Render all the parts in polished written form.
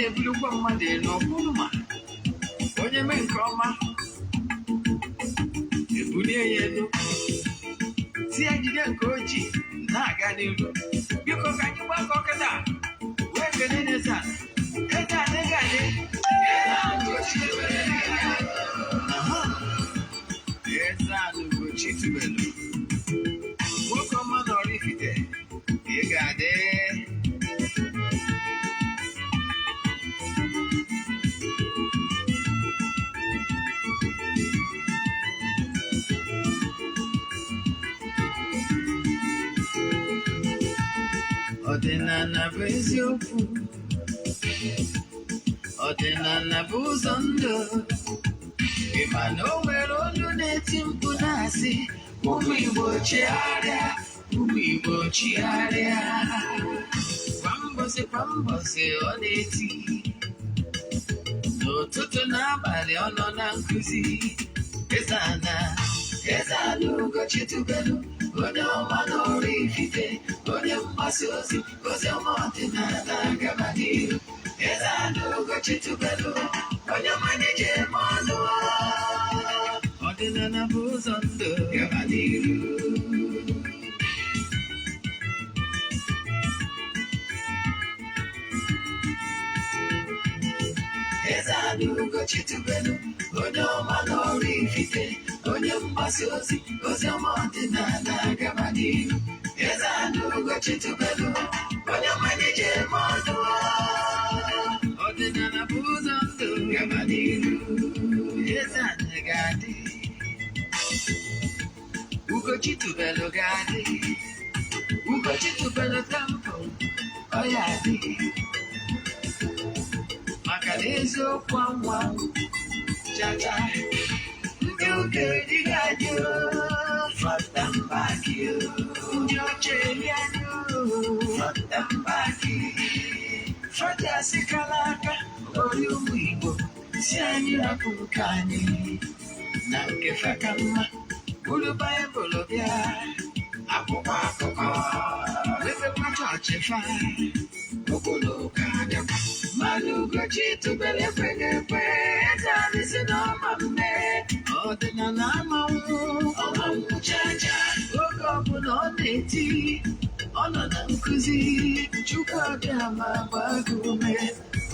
Na-ebulukwa mmadụ elu ọkwụrụ ma onye mee nke ọma, ebulie ya elu, si ya jide nke o ji na-aga n'iru. Biko, ka anyị gbakọ kịta wee kelee Eze Ana. Eze Ana ga-adị. Aha. Eze Ana Ugochi Tubelu, nwoke ọma na Oraifite, ị ga-adị. Ọdịnala bụ eziokwu, ọdịnala bụ ụzọ ndụ. Ị ma na o nwere olu na-eti mkpu na-asị, "Ụmụ Igbo, chigharịa, ụmụ Igbo, chigharịa." Kwa mbọsị kwa mbọsị ọ na-eti, n'ụtụtụ n'abalị ọ nọ na nkụzi. Eze Ana, Eze Ana Ugochi Tubelu, onye ọma na Oraifite, onye mgbasa ozi ozi ọma ọdịnala, gaba n'ihu. Eze Ana Ugochi Tubelu, onye ọma ji eme ọnụ. Ọdịnala bụ ụzọ ndụ, gaba n'ihu. Eze Ana Ugochi Tubelu, onye ọma na Oraifite, onye mgbasa ozi ozi ọma ọdịnala, gaba n'ihu. Eze Ana Ugochi Tubelu, onye ọma ji eme ọnụ. Ọdịnala bụ ụzọ ndụ, gaba n'ihu. Eze Ana ga-adị, Ugochi Tubelu ga-adị, Ugochi Tubelu temple ọ ya adị, maka na eziokwu anwa chacha. Ndị ụka erighị anyị, front and back. Ndị ọcha eri anyị front and back. Fọdụ aka ori ụmụ Igbo si anyị rapụ nke anyị na nke faka mma. Buru Baịbụl bịa, akwụkwọ akụkọ, mepekwa chọọchị fa, okwu na ụka bịakwa. Mana Ugochi Tubelu ekweghị ekwe. Eze anyị si na ọma mme, ọdịnala amanwụ ọma nwụchacha. Oge ọbụla ọ na-eti, ọ nọ na nkụzi. Chukwu abịa ma gbaa gị ume,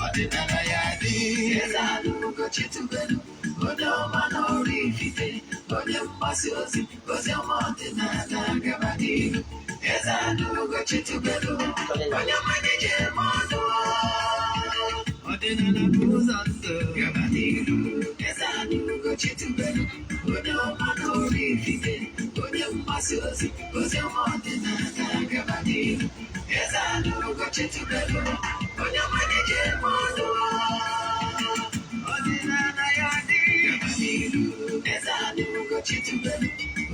ọdịnala ya dị. Eze Ana Ugochi Tubelu, onye ọma na Oraifite, onye mgbasa ozi ozi ọma ọdịnala, gaba n'ihu. Eze Ana Ugochi Tubelu, onye ọma na-eji eme ọnụ. Ọdịnala bụ ụzọ ndụ, gaba n'ihu. Eze Ana Ugochi Tubelu, onye ọma na Oraifite, onye mgbasa ozi ozi ọma ọdịnala, gaba n'ihu. Eze Ana Ugochi Tubelu, onye ọma na-eji eme ọnụ. Ọdịnala ya dị, gaba n'ihu. Eze Ana Ugochi Tubelu,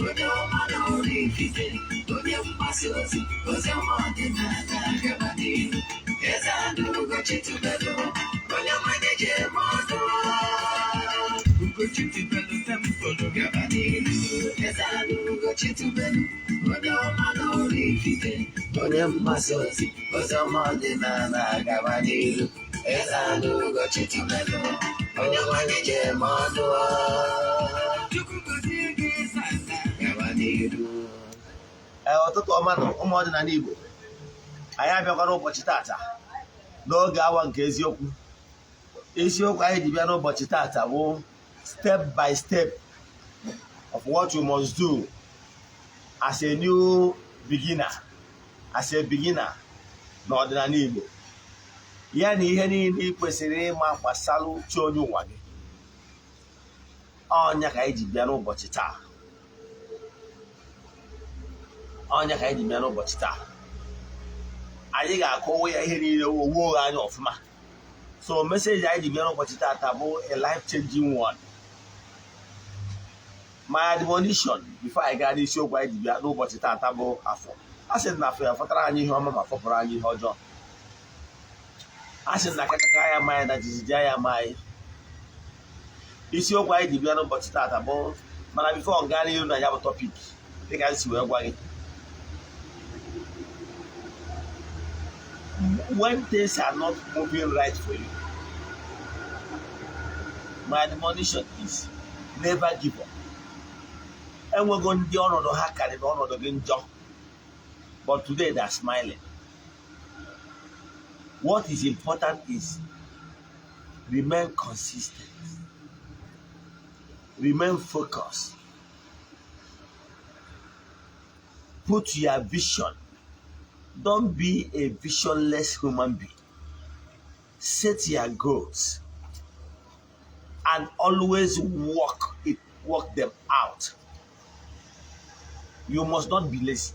onye ọma na Oraifite, onye mgbasa ozi ozi ọma ọdịnala, gaba n'ihu. Eze Ana Ugochi Tubelu, onye ọma na-eji eme ọnụ. Ugochi Tubelu temple, gaba n'ihu. Eze Ana Ugochi Tubelu, onye ọma na Oraifite, onye mgbasa ozi ozi ọma ọdịnala, gaba n'ihu. Eze Ana Ugochi Tubelu, onye ọma na-eji eme ọnụ. Chukwu gozie gị, Eze gaba n'ihu. Ee, ụtụtụ ọma nụ, ụmụ ọdịnala Igbo. Anyị abịakwara ụbọchị tata n'oge awa nke eziokwu. Isiokwu anyị ji bịa n'ụbọchị tata bụ step by step of what you must do as a new beginner, as a beginner n'ọdịnala Igbo, ya na ihe niile ị kwesịrị ịma gbasara chi onye ụwa gị. Ọnya ka anyị ji bịa n'ụbọchị taa. Ọnya ka anyị ji bịa n'ụbọchị taa. Anyị ga-akọwa ya ihe niile owu oghe anya ọfụma. So message anyị ji bịa n'ụbọchị taata bụ a life changing one. My admonition before anyị gaa n'isiokwu anyị ji bịa n'ụbọchị taata bụ afọ. A sị na afọ ya fọtara anyị ihe ọma ma fọpụrụ anyị ihe ọjọọ. A sị na akakaka ya ama anyị na jijiji ya ama anyị. Isiokwu anyị ji bịa n'ụbọchị taata bụ, mana before gaa n'ihu na ya bụ topic, dịka m si wee gwa gị, when things are not moving right for you, My admonition is, never give up. Enwego ndị ọnọdụ ha karịrị ọnọdụ gị njọ, but today they are smiling. What is important is remain consistent, remain focused, put your vision. Don't be a visionless human being. Set your goals and always work them out. You must not be lazy.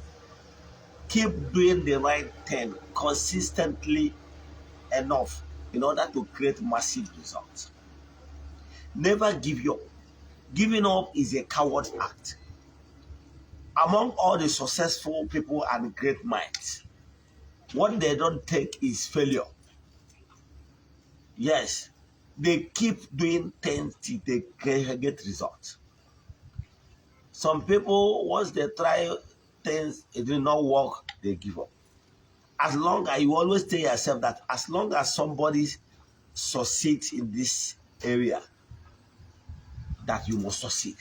Keep doing the right thing consistently enough in order to create massive results. Never give up. Giving up is a coward act. Among all the successful people and great minds, what they don't take is failure. Yes, they keep doing things till they get results. Some people, once they try things, it did not work, they give up. As long as you always tell yourself that as long as somebody succeeds in this area, that you must succeed.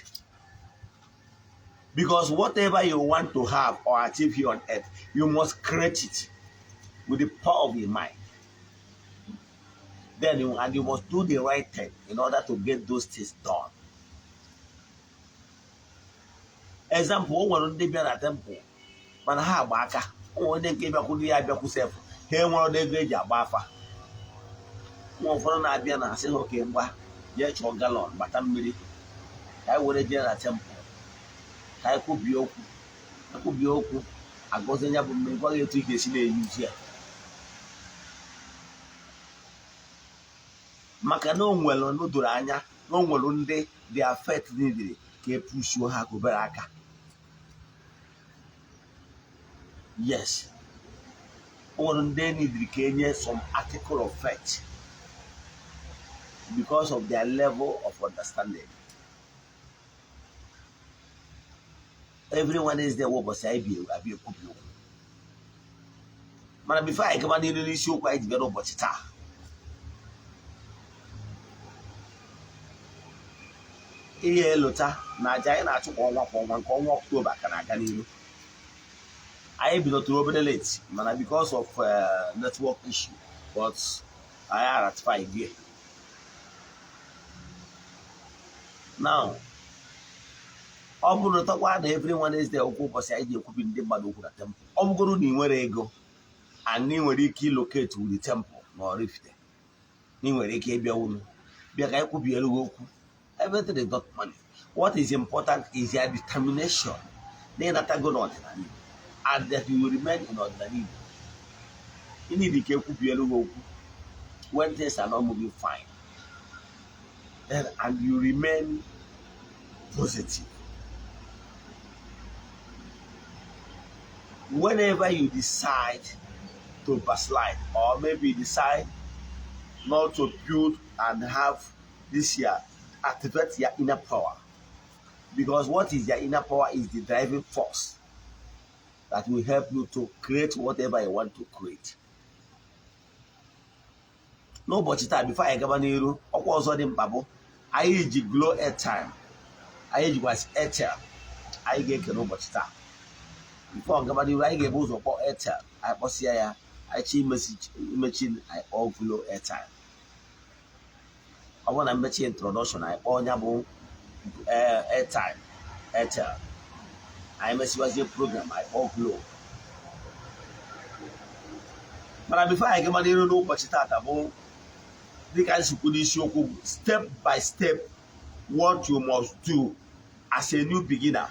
Because whatever you want to have or achieve here on earth, you must create it with the power of your mind. And you must do the right thing in order to get those things done. Example, o nwere ndị bịa na temple mana ha agba aka. O nwere ndị nke bịakwuru ya abịakwu sef, ha enwere ego eji agba afa. Nwa ụfọdụ na-abịa na asị ha, "Oke ngwa, jee chọọ gallon gbata mmiri ka anyị were jee na temple ka anyị kwubie okwu." Ekwubie okwu, agọzie ya bụ mmiri, gwa gị etu ị ga-esi na-eyuzi ya, maka na o nwere doro anya na o nwere ndị dị affect needed ka e pushuo ha obere aka. Yes, o nwere ndị needed ka enye some article of faith because of their level of understanding. Every Wednesday wụ ụbọchị anyị bi abịa ekwubi okwu. Mana before anyị gaba n'iru n'isiokwu anyị ji bịa n'ụbọchị taa, ihe elota na aja anyị na-achụ kwa ọnwa kwa ọnwa nke ọnwa Ọktoba ka na-aga n'iru. Anyị bidotụrụ obere late mana because of network issue, but anyị ratify there now. Ọ bụrụ tọkwa na every Wednesday okwu ụbọchị anyị ji ekwubi ndị mmadụ okwu na temple, ọ bụgoro na ị nwere ego and ị nwere ike ilocate with the temple na Oraifite, na ị nwere ike ịbịa unu bịa ka anyị kwubiere gị okwu. Everything is not money. What is important is your determination na ịnatago n'ọdịnala Igbo and that you will remain in ọdịnala Igbo. Ị need ka ekwubiere gị okwu when things are not moving fine, then and you remain positive. Whenever you decide to backslide or maybe decide not to build and have this year, activate your inner power, because what is your inner power is the driving force that will help you to create whatever you want to create. N'ụbọchị taa, before anyị gaba n'iru, ọkwa ọzọ dị mkpa bụ anyị ji Glo airtime, anyị jikwasị Airtel anyị ga-eke n'ụbọchị taa. Before gaba n'iru, anyị ga-ebu ụzọ kpọọ Airtel. Anyị kpọsịa ya, anyị chọ imechi, anyị kpọọ Glo airtime. Ọ bụrụ na mmechi introduction, anyị kpọọ ya bụ airtime Airtel. Anyị mesiwazie program, anyị kpọọ Glo. Mana before anyị gaba n'iru n'ụbọchị tata bụ dịka anyị si kwu n'isiokwu bụ step by step what you must do as a new beginner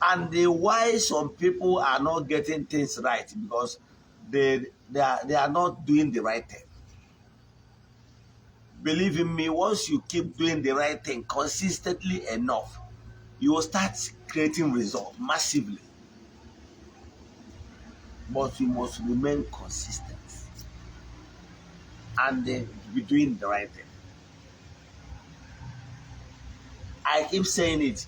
and the why some people are not getting things right, because they are not doing the right thing. Believe in me, once you keep doing the right thing consistently enough, you will start creating results massively. But you must remain consistent and be doing the right thing. I keep saying it.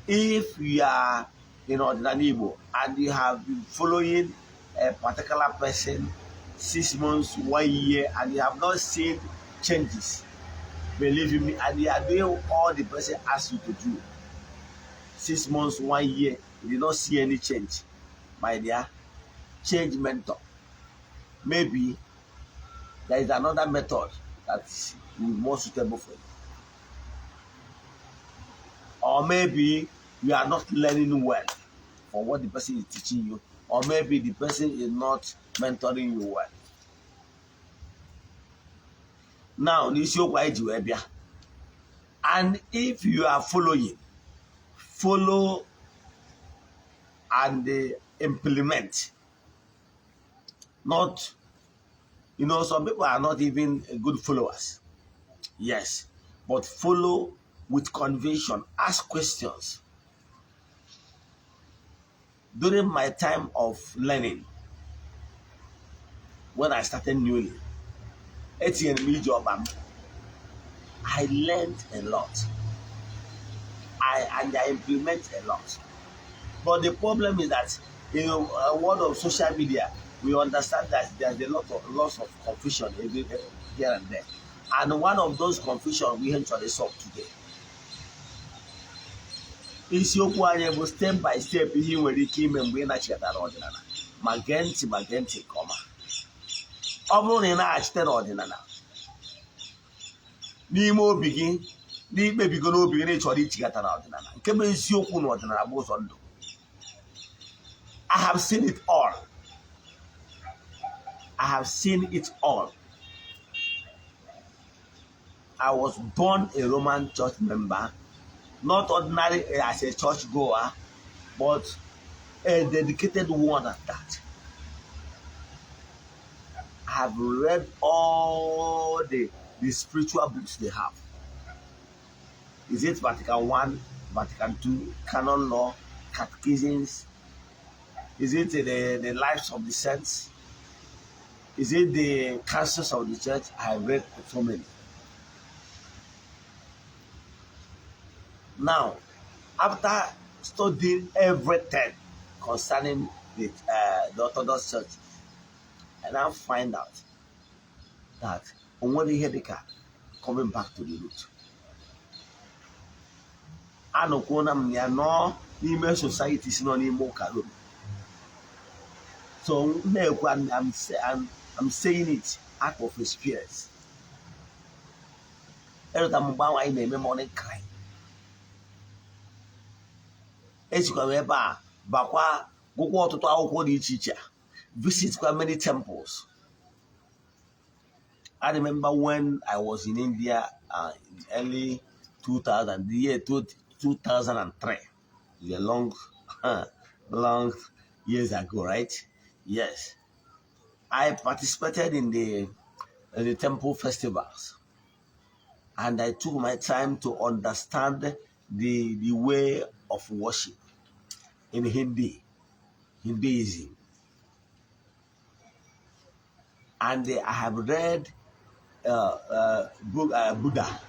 If you are in Ọdịnala Igbo and you have been following a particular person 6 months, 1 year, and you have not seen changes, believe in me, and you are doing all the person asks you to do, 6 months, one year, you did not see any change, my dear, change mentor. Maybe there is another method that is more suitable for you. Or maybe you are not learning well for what the person is teaching you, or maybe the person is not mentoring you well. Now, n'isiokwu anyị ji wee bịa, and if you are following, follow and implement. Not, some people are not even good followers. Yes, but follow with conviction, ask questions. During my time of learning, when I started newly, etinyere m ije ọkpa m. I learned a lot. I implement a lot. But the problem is that in a world of social media, we understand that there's a lot of lots of confusion here and there. And one of those confusion we actually solve today. Isiokwu anyị bụ step by step ihe ị nwere ike ime mgbe ị nachighatara ọdịnala. Ma gee ntị, ma gee ntị nke ọma. Ọ bụrụ na ị naghachite n'ọdịnala n'ime obi gị, n'ikpebigo n'obi gị na ị chọrọ ichigata n'ọdịnala, nke bụ eziokwu na ọdịnala bụ ụzọ ndụ. I have seen it all. I have seen it all. I was born a Roman church member, not ordinary as a church goer, but a dedicated one at that. I have read all the spiritual books they have. Is it Vatican One, Vatican Two, Canon Law, Catechisms? Is it the lives of the saints? Is it the councils of the church? I have read so many. Now, after studying everything concerning the Orthodox Church, I now find out that o nwere ihe dịka coming back to the root. Anọkwuona m ya nọ n'ime society si nọ n'ime ụka Rome. So m na-ekwu, I'm saying it out of experience. Erụta m mgbe ahụ anyị na-eme morning cry. Ejikwa m ebe a bakwa gụkwa ọtụtụ akwụkwọ dị iche iche, visitkwa many temples. I remember when I was in India in early 2000, the year 2003, a long, long years ago, right? Yes. I participated in the temple festivals, and I took my time to understand the way of worship in Hinduism. And I have read book, Buddha.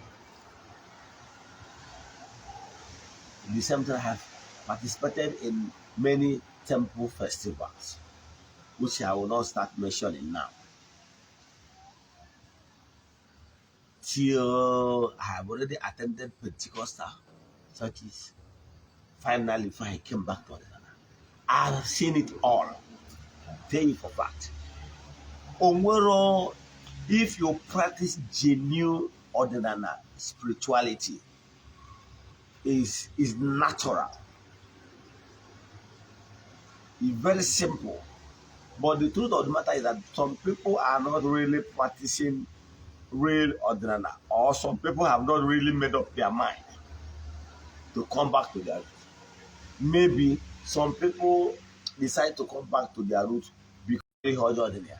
The same time, I have participated in many temple festivals, which I will not start mentioning now. Till I have already attended Pentecostal churches. Finally, before I came back to Ọdịnala, I have seen it all. Tell you for fact. Onwero, if you practice genuine Ọdịnala spirituality, is natural. It's very simple. But the truth of the matter is that some people are not really practicing real Ọdịnala, or some people have not really made up their mind to come back to their roots. Maybe some people decide to come back to their roots because ihe ọjọọ dị na ya.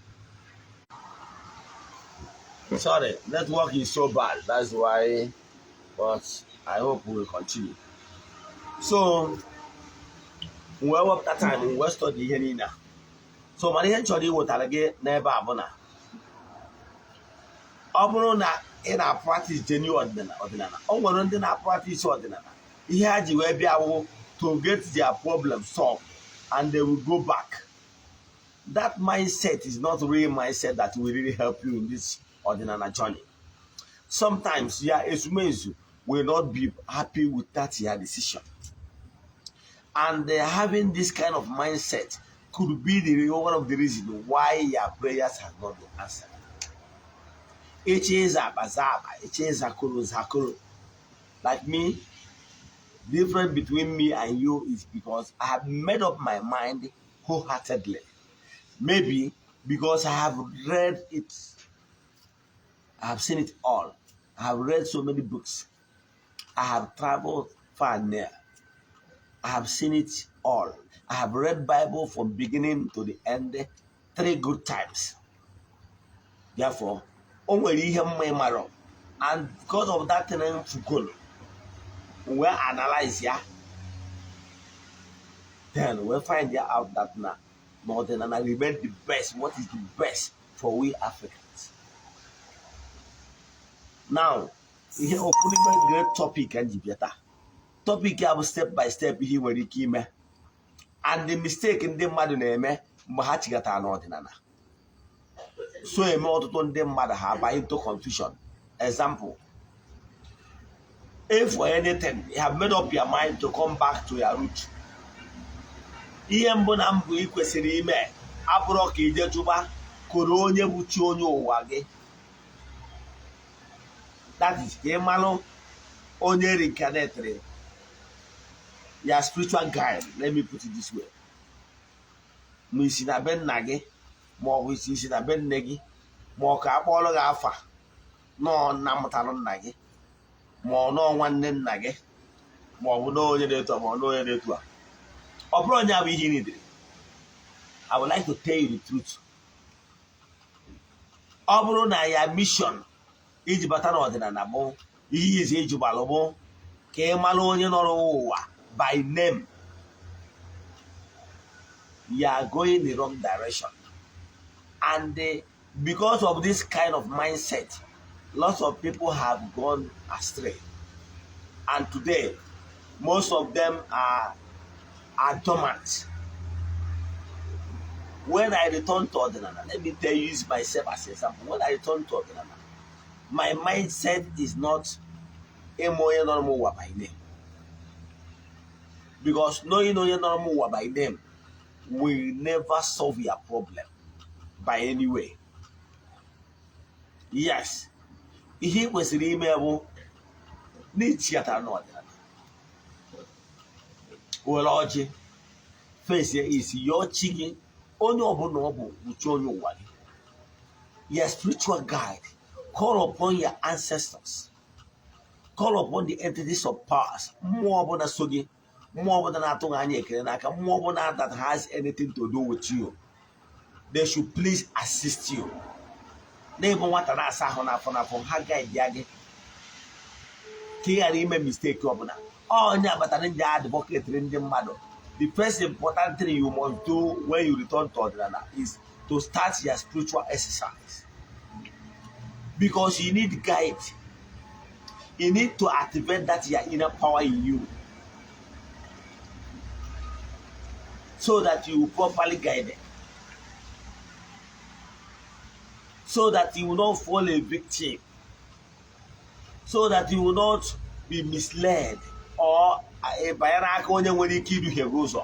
Sorry, network is so bad. That's why, but I hope we will continue. So, m wee wepụta time m wee study ihe niile a. So, mana ihe m chọrọ iwetara gị n'ebe a bụ na ọ bụrụ na ị na-practice genuine ọdịnala, o nwere ndị na-practice ọdịnala, ihe ha ji wee bịa wụ to get their problem solved and they will go back. That mindset is not real mindset that will really help you in this ọdịnala journey. Sometimes your ezumezu will not be happy with that your decision. And having this kind of mindset could be the one of the reasons why your prayers have not been answered. Eche zaba zaba, eche zakoro zakoro. Like me, difference between me and you is because I have made up my mind wholeheartedly. Maybe because I have read it, I have seen it all. I have read so many books. I have traveled far and near. I have seen it all. I have read Bible from beginning to the end three good times. Therefore, o nwere ihe mma ịmarọ, and because of that thing m fugolo wee analyze ya, then we find out that na ọdịnala remain the best. What is the best for we Africans now? Ihe ofu n'ime great topic ka m ji bịa taa, topic a bụ step by step ihe ị nwere ike ime and the mistake ndị mmadụ na-eme mgbe ha chigatara n'ọdịnala, so eme ọtụtụ ndị mmadụ ha abanye into confusion. Example, if for anything you have made up your mind to come back to your root, ihe mbụ na mbụ ị kwesịrị ime abụrụ ka ije chụba koro onye bụ chi onye ụwa gị, that is, ka ị malụ onye reincarnated, ya spiritual guide. Let me put it this way: ma isi na be nna gị, ma ọ bụ isi na be nne gị, ma ọ ka akpọọrọ gị afa nọọ nna mụtara nna gị, ma ọ nọọ nwanne nna gị, ma ọ bụ nọọ onye na-etu a, ma ọ nọọ onye na-etu a, ọ bụrụ onye abụ ihe ị nidiri. I would like to tell you the truth. Ọ bụrụ na ya mission iji bata n'ọdịnala bụ ihe izi ijụbalụ bụ ka ị mara onye nọrọ ụwa by name, you are going the wrong direction. And because of this kind of mindset, lots of people have gone astray, and today most of them are dormant. When I return to ọdịnala, let me tell you, use myself as an example. When I return to ọdịnala, my mindset is not ịma onye nọrọ m ụwa by name, because knowing onye nọrọ m ụwa by name will never solve your problem by any way. Yes, ihe ị kwesịrị ime bụ n'ichiatara n'ọdịnala, were ọjị fesie isi, yọọ chi gị, onye ọbụla ọ bụ uche onye ụwa gị, your spiritual guide. Call upon your ancestors, call upon the entities of powers, mmụọ ọbụla so gị, mmụọ ọbụla na-atụghị anya ekele n'aka, mmụọ ọbụla that has anything to do with you. They should please assist you. N'ịbụ nwata na-asa ahụ n'afọ n'afọ, ha guide ya gị ka ị ghara ime mistake ọbụla. Onye abatara ndị advocate ndị mmadụ, the first important thing you must do when you return to ọdịnala is to start your spiritual exercise, because you need guide. You need to activate that your inner power in you so that you will properly guide it, so that you will not fall a victim, so that you will not be misled or ịbanye n'aka onye nwere ike iduhie gị ụzọ,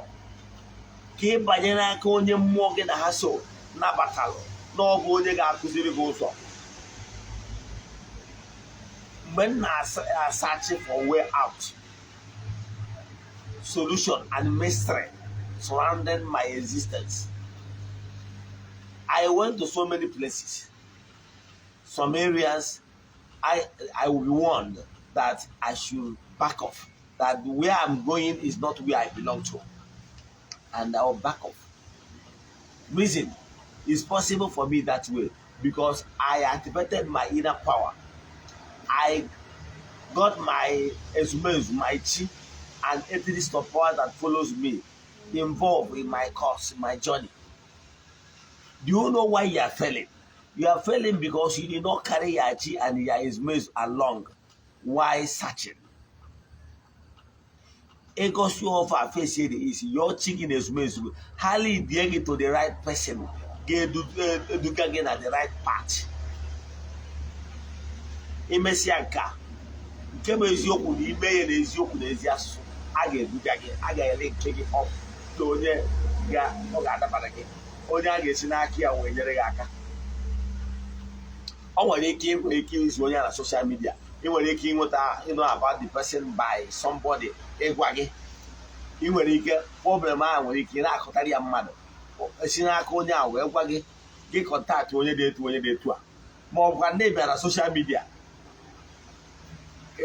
ka ị banye n'aka onye mmụọ gị na ha so nabatalụ n'ọbụ onye ga-akụziri gị ụzọ. Mgbe m na-asearch for way out, solution and mystery surrounding my existence, I went to so many places. Some areas, I will be warned that I should back off, that where I'm going is not where I belong to, and I will back off. Reason is possible for me that way because I activated my inner power. I got my ezumezu, my chi, and entities of power that follows me involved in my course, in my journey. Do you know why you are failing? You are failing because you did not carry your chi and your ezumezu along while searching. Ịgosi ọfa face is your chi gị na ezumezu ha lead gị to the right person ga-eduga gị na the right path. Imesịa nke a, nke bụ eziokwu na ime ya na eziokwu na ezi asụsụ, a ga-eduga gị, a ga-ele nke gị ọ na onye ọ ga-adabara gị, onye a ga-esi n'aka ya wee nyere gị aka. Ọ nwere ike, ị nwere ike izu onye a na social media, ị nwere ike ịnweta ịnụ about the person by somebody ịgwa gị. Ị nwere ike, problem ahụ nwere ike ị na-akụtarị ya, mmadụ esi n'aka onye a wee gwa gị, gị contact onye dị etu, onye dị etu a, ma ọ bụkwa ndị bịara na social media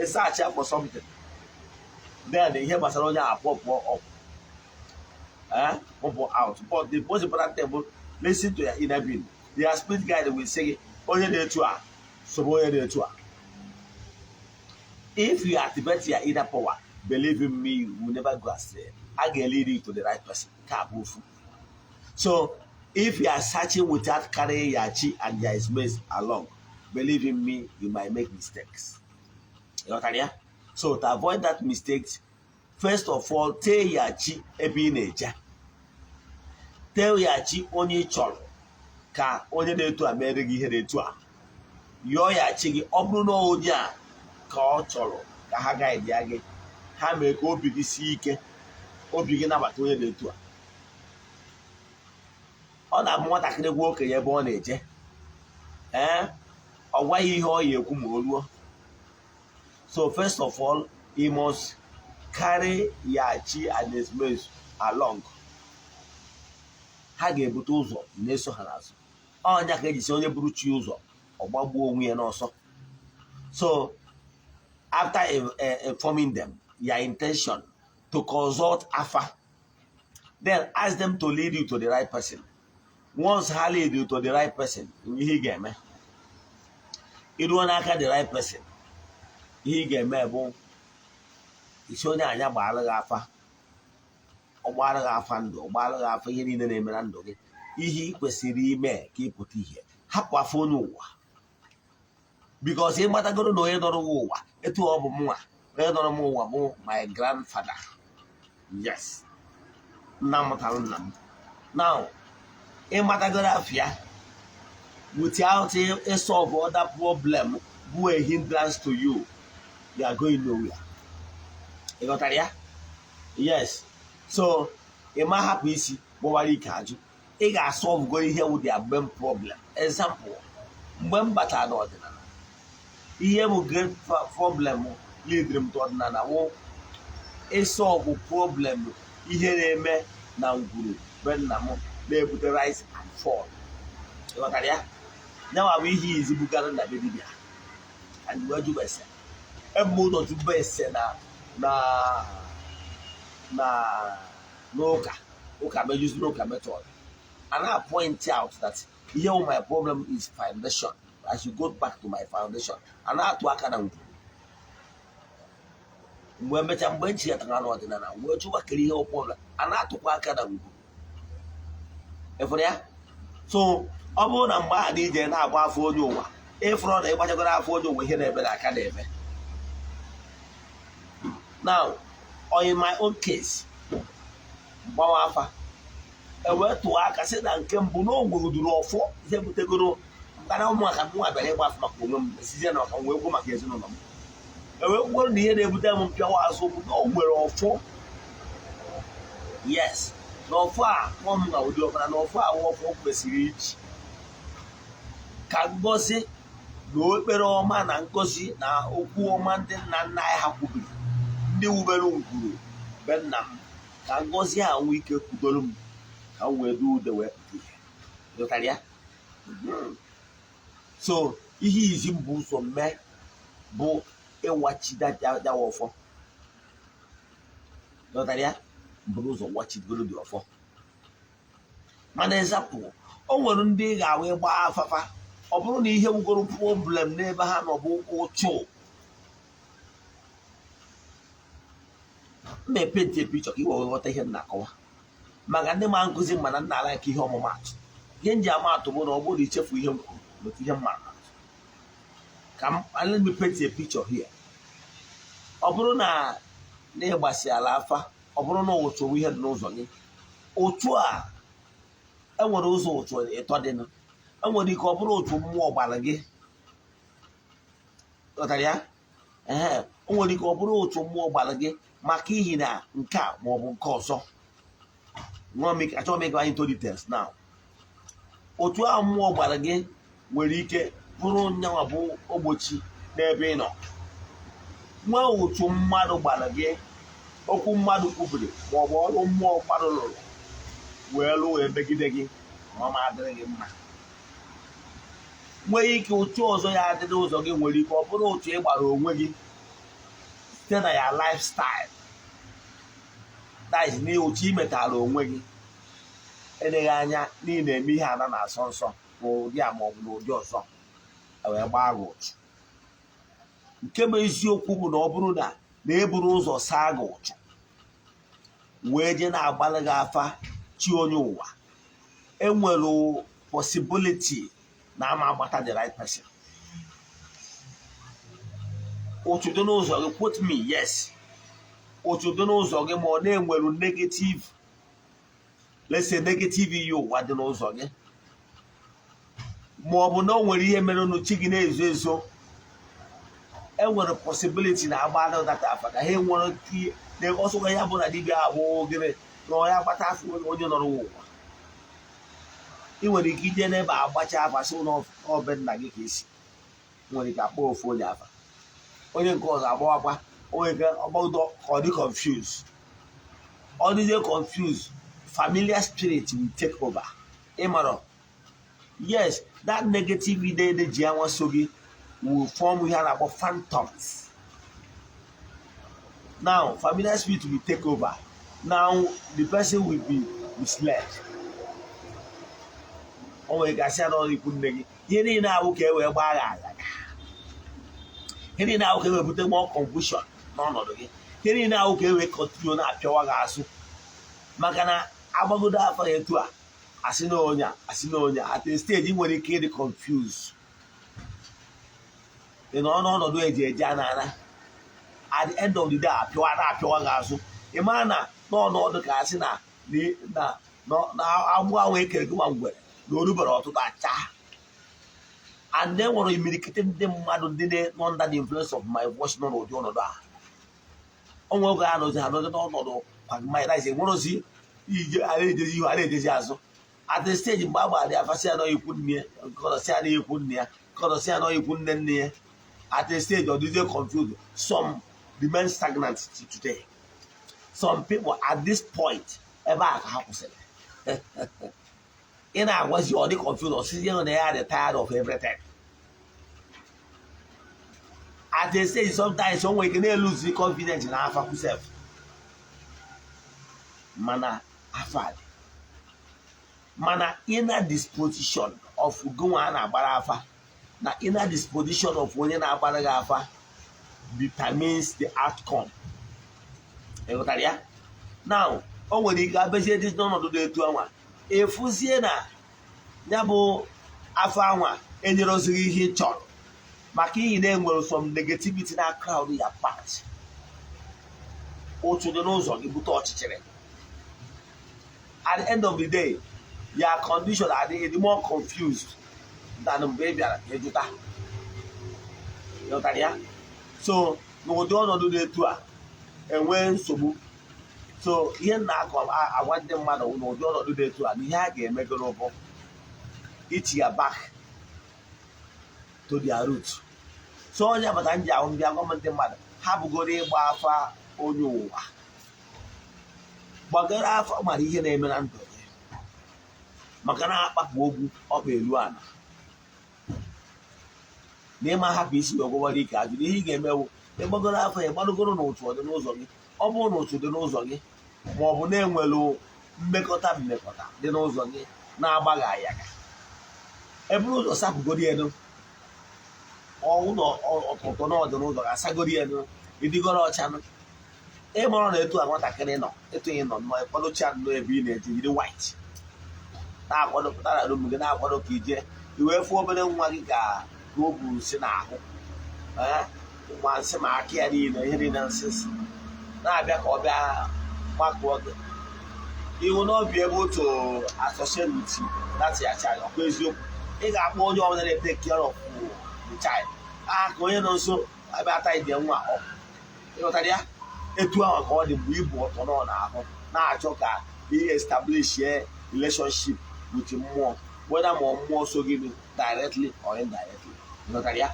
search for something, then ihe gbasara onye a pop up, pop out. But the most important thing bụ listen to your inner being. Your spirit guide will say, onye dị etu a, sobe onye dị etu a. If you activate your inner power, believe in me, you will never go astray. A ga-lead you to the right person. Ka bụ ofu. So if you are searching without carrying your chi and your mates along, believe in me, you might make mistakes. Ịghọtara ya? So to avoid that mistakes, first of all, tell your chi ebe ị na-eje, tell your chi onye ị chọrọ ka onye na-etu a mere gị ihe na-etu a. Yọọ ya chi gị, ọ bụrụ na onye a ka ọ chọrọ ka ha guide ya gị, ha mee ka obi gị sie ike, obi gị nabata onye na-etu a. Ọ na-abụ nwatakịrị gwa okenye ebe ọ na-eje, ee, ọ gwaghị ihe ọ ya ekwu ma o ruo. So first of all, he must carry your chi and his mates along. Ha ga-ebute ụzọ, na-eso ha n'azụ. Ọnya ka eji si onye buru chi ụzọ, ọ gbagbuo onwe ya n'ọsọ. So after informing them your intention to consult afa, then ask them to lead you to the right person. Once ha lead you to the right person, ihe ị ga-eme, iruo n'aka the right person, ihe ị ga-eme bụ isi onye anya gbaara gị afa. Ọ gbara gị afa ndụ, ọ gbara gị afa ihe niile na-eme na ndụ gị, ihe ị kwesịrị ime ka ị pụta ihe. Hapụ afọ onye ụwa, because ị matagoro na onye nọrọ gị ụwa etu ọ bụ mụnwa, onye nọrọ m ụwa bụ my grandfather. Yes, nna mụtara nna m. Now ịmatagoro afịa without a solve other problem bụ a hindrance to you, you are going nowhere. Ị ghọtara ya? Yes. So ị ma hapụ isi gbawara ike ajụ, ị ga-asolve go ihe wụ their main problem. Example, mgbe m batara n'ọdịnala, ihe bụ great problem leadiri m to ọdịnala wụ ịsolve problem ihe na-eme na ngwuru be nna m na-ebute rise and fall. Ị ghọtara ya? Nyanwa bụ ihe izi bugara na be dibịa and wee jụba ese. Ebu ụzọ jụba ese na n'ụka ụka mejuzi n'ụka method, and I point out that here my problem is foundation. I should go back to my foundation and na-atụ aka na ngwuru. Mgbe emechaa, mgbe nchi ya tara n'ọdịnala, wee chụwa kere ihe ọbụla a na-atụkwa aka na ngwuru ịfụrụ ya. So ọ bụrụ na mgbe ahụ na ije na-agba afọ onye ụwa, ịfụrụ na ịgbachagoro afọ onye ụwa, ihe na-eme na aka na-eme. Now, or in my own case, gbawa afa, ewee tụọ aka sị na nke mbụ na o nwere ọfọ ihe butegoro mkpara ụmụaka m nwa bịara ịgba afọ maka onwe m, esizie na ọka m wee kwuo maka ezinụlọ m. Ewee kwuo na ihe na-ebute m mpịawa azụ bụ na o nwere ọfọ. Yes, na ọfọ a kpọọ m na ụdị ọbara na ọfọ a wụ ọfọ kwesịrị iji ka ngozi na ekpere ọma na ngozi na okwu ọma ndị nna nna anyị ha kwubiri, ndị wubere ngwuru be nna m, ka ngozi a nwee ike kwudoro m, ka m wee du ude wee pụta ihe. Ghọtara ya? So ihe izi mbụ ụzọ mee bụ ịwachi dawa ọfọ. Ghọtara ya? Buru ụzọ wachigoro dị ọfọ. Mana example, o nwere ndị ị ga-ahụ ịgba afafa, ọ bụrụ na ihe wugoro problem n'ebe ha nọ bụ ụchụ. M na-epaint picture ka i wee ghọta ihe m na-akọwa maka ndị ma nkụzi, mana nna ala nke ihe ọmụmatụ, ihe m ji ama atụ bụ na ọ bụrụ na ichefu ihe m kwuru n'otu ihe m mara atụ ka m. Let me paint a picture here. Ọ bụrụ na ịgbasi ala afa, ọ bụrụ na ụchụ bụ ihe dị n'ụzọ gị, ụchụ a, enwere ụzọ ụchụ ịtọ dịnụ. Enwere ike ọ bụrụ otu mmụọ gbara gị. Ghọtara ya? Ee, o nwere ike ọ bụrụ otu mmụọ gbara gị maka ihi na nke a ma ọ bụ nke ọzọ. Achọghị m ịga into details now. Otu ahụ mmụọ gbara gị nwere ike bụrụ nyanwa bụ ogbochi n'ebe ị nọ. Nwee otu mmadụ gbara gị, okwu mmadụ kwubiri ma ọ bụ ọrụ mmụọ mmadụ lụrụ wee lụ wee megide gị, ma ọ ma adịrị gị mma. Nwee ike otu ọzọ ya adịrị ụzọ gị, nwere ike ọ bụrụ otu ị gbara onwe gị site na ya lifestyle, that is, na otu ị metara onwe gị. Eleghị anya n'ihi na-eme ihe ana na-asọ nsọ n'ụdị a ma ọ bụ n'ụdị ọzọ, wee gbaa gị ụchụ. Nke bụ eziokwu bụ na ọ bụrụ na na-eburu ụzọ saa gị ụchụ wee jee na-agbalị gị afa chi onye ụwa, enwere possibility na ama agbata the right person. Otu dị n'ụzọ gị, quote me, yes, otu dị n'ụzọ gị, ma ọ na-enwere negative, let's say negative iyi ụwa dị n'ụzọ gị, ma ọ bụ na o nwere ihe mere nụ chi gị na-ezo ezo, enwere possibility na agba data afa ka ha enwere ike ọsọkwa ya bụ na dibịa abụ gịnị na ọ ya gbata afọ onye nọrọ ụwa. Ị nwere ike ije n'ebe a gbacha afa, sị na ọbe nna gị ka esi nwere ike akpọ ofu onye afa, onye nke ọzọ agbawakwa, onye nke ọgbọdọ ka ọ dị confuse. Ọ dịzie confuse, familiar spirit will take over. Ịmarọ, yes, that negative ide energy anwa so gị will form ihe a na-akpọ phantoms. Now familiar spirit will take over. Now the person will be misled. O nwere ike asị ya n'ọrụ ikwu nne gị. Ihe niile ahụ ka e wee gbaa gha agha, ihe niile ahụ ka e wee bute more confusion n'ọnọdụ gị, ihe niile ahụ ka e wee continue na-apịawa gị azụ, maka na agbagodo afọ ya etu a, asị na onye a, asị na onye a, at a stage ị nwere ike ịdị confused. Ị nọ n'ọnọdụ eji eje a na-ana. At the end of the day, apịawa na-apịawa gị azụ. Ị mara na n'ọnọdụ ka asị na agbụ ahụ ekere gị nwa ngwere na orubere ọtụtụ acha. And then nwere imirikiti ndị mmadụ ndị nọ under the influence of my voice nọ n'ụdị ọnọdụ a. Onwe oge ha nọzi, ha nọzi n'ọnọdụ quagmire, that is, enwerozi ije, a na-ejezi ihu, a na-ejezi azụ. At the stage mgbe a gbara ya afasị ya nọ ikwu nne ya, nkọdọsị ya ikwu nne ya, nkọdọsị ya nọ ikwu nne nne ya, at the stage ọ dịzie confused. Some remain stagnant till today. Some people at this point, ebe a ka ha kwụsịrị. Ị na-agwazi, ọ dị confused, ọsịzi na ya dị tired of everything. At a stage, sometimes o nwere ike na-eluzi confidence na afa kwusef, mana afa dị, mana inner disposition of gụnwa a na-agbara afa na inner disposition of onye na-agbara gị afa determines the outcome. Ịghọtara ya? Now o nwere ike abezie dị n'ọnọdụ dị etu anwa, efuzie na ya bụ afọ anwa enyerozighi ihe ị chọrọ, maka ihi na enwere some negativity na crowd ya part. Otu dị n'ụzọ gị bute ọchịchịrị. At the end of the day, your condition adịghị more confused than mgbe ị bịara ka ịjụta. Ịghọtara ya? So n'ụdị ọnọdụ dị etu a, enwee nsogbu. So ihe m na-akọ agwa ndị mmadụ n'ụdị ọnọdụ dị etu a na ihe a ga-emegoro bụ ichi ya back to their root. So onye agbata m ji ahụ ndị agwa m ndị mmadụ ha bụgoro ịgba afa onye ụwa gbagara afa mara ihe na-eme na ndụ gị, maka na akpapụ ogwu ọkpa elu ala na ịma hapụ isi wee gwọwara ike ajụrụ. Ihe ị ga-emewu, ịgbagoro afọ ya, gbadogoro na ụtụ ọ dị n'ụzọ gị. Ọ bụrụ na ụtụ dị n'ụzọ gị, ma ọ bụ na-enwelu mmekọta mmekọta dị n'ụzọ gị na-agbaghị ayaga, eburu ụzọ sapụgoro elu ọnwụ na ọtụtụ na ọdị n'ụzọ ga-asagoro elu, ịdịgoro ọcha nụ. Ịmụrụ na etu a nwatakịrị nọ, etu ị nọ nnọọ ịkwadocha nnọọ ebe ị na-eje, yiri white na-akwado, pụta na room gị na-akwado ka ije, i wee fụ obere nwa gị ka o bu nsị n'ahụ, ma nsị ma aka ya niile, ihe niile nsị nsị, na-abịa ka ọ bịa gbakụọ gị ihu n'obi ebe otu associate with that your child. Ọkwa eziokwu, ị ga-akpọ onye ọbụla na-take care of the child. A ka onye nọ nso abịa ata ide nwa ọ ịghọtara ya. Etu ahụ ka ọ dị mgbe ibu ọtọ nọ n'ahụ na-achọ ka ị establish a relationship with mmụọ, whether ma mmụọ so gị directly or indirectly. Ịghọtara ya?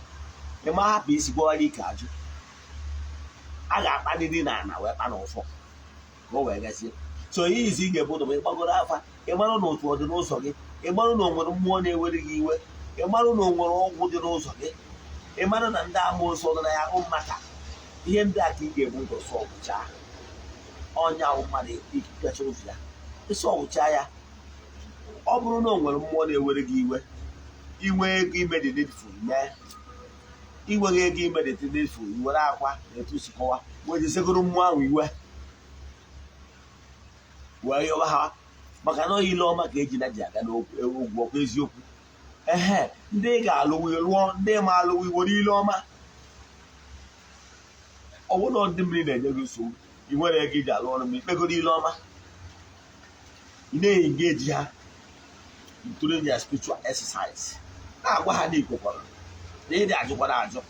Ị ma hapụ isi gwawara ike ajụ a ga-akpaniri na ana wee kpa n'ụfọ ka o wee gazie. So ihe izi ị ga-ebu ụzọ bụ ịgbagoro afa, ị marụ na otu ọ dị n'ụzọ gị, ị marụ na o nwere mmụọ na-ewere gị iwe, ị marụ na o nwere ọgwụ dị n'ụzọ gị, ị marụ na ndị amoosu nọ na ya hụ maka ihe ndị a ka ị ga-ebu ụzọ sọ ọgwụchaa ọnya ahụ mmadụ ikpecha ụzọ ya ịsọ ọgwụchaa ya. Ọ bụrụ na o nwere mmụọ na-ewere gị iwe, inwe ego ime the needful, mee. Inweghị ego ime the needful, were akwa na etu si kọwa wee jisegoro mmụọ ahụ iwe wee yọwa ha, maka na ile ọma ka eji na ji aga n'ogwu ọkwa eziokwu. Ehe, ndị ị ga-alụ wee lụọ, ndị ma alụ were ile ọma. Ọ bụrụ na ndị mmiri na-enye gị nsogbu, ị nwere ego iji alụ ọrụ, ma ikpegoro ile ọma, ị na-engage ha during their spiritual exercise, na-agwa ha na ikwekwara na ịdị ajụkwara ajụ.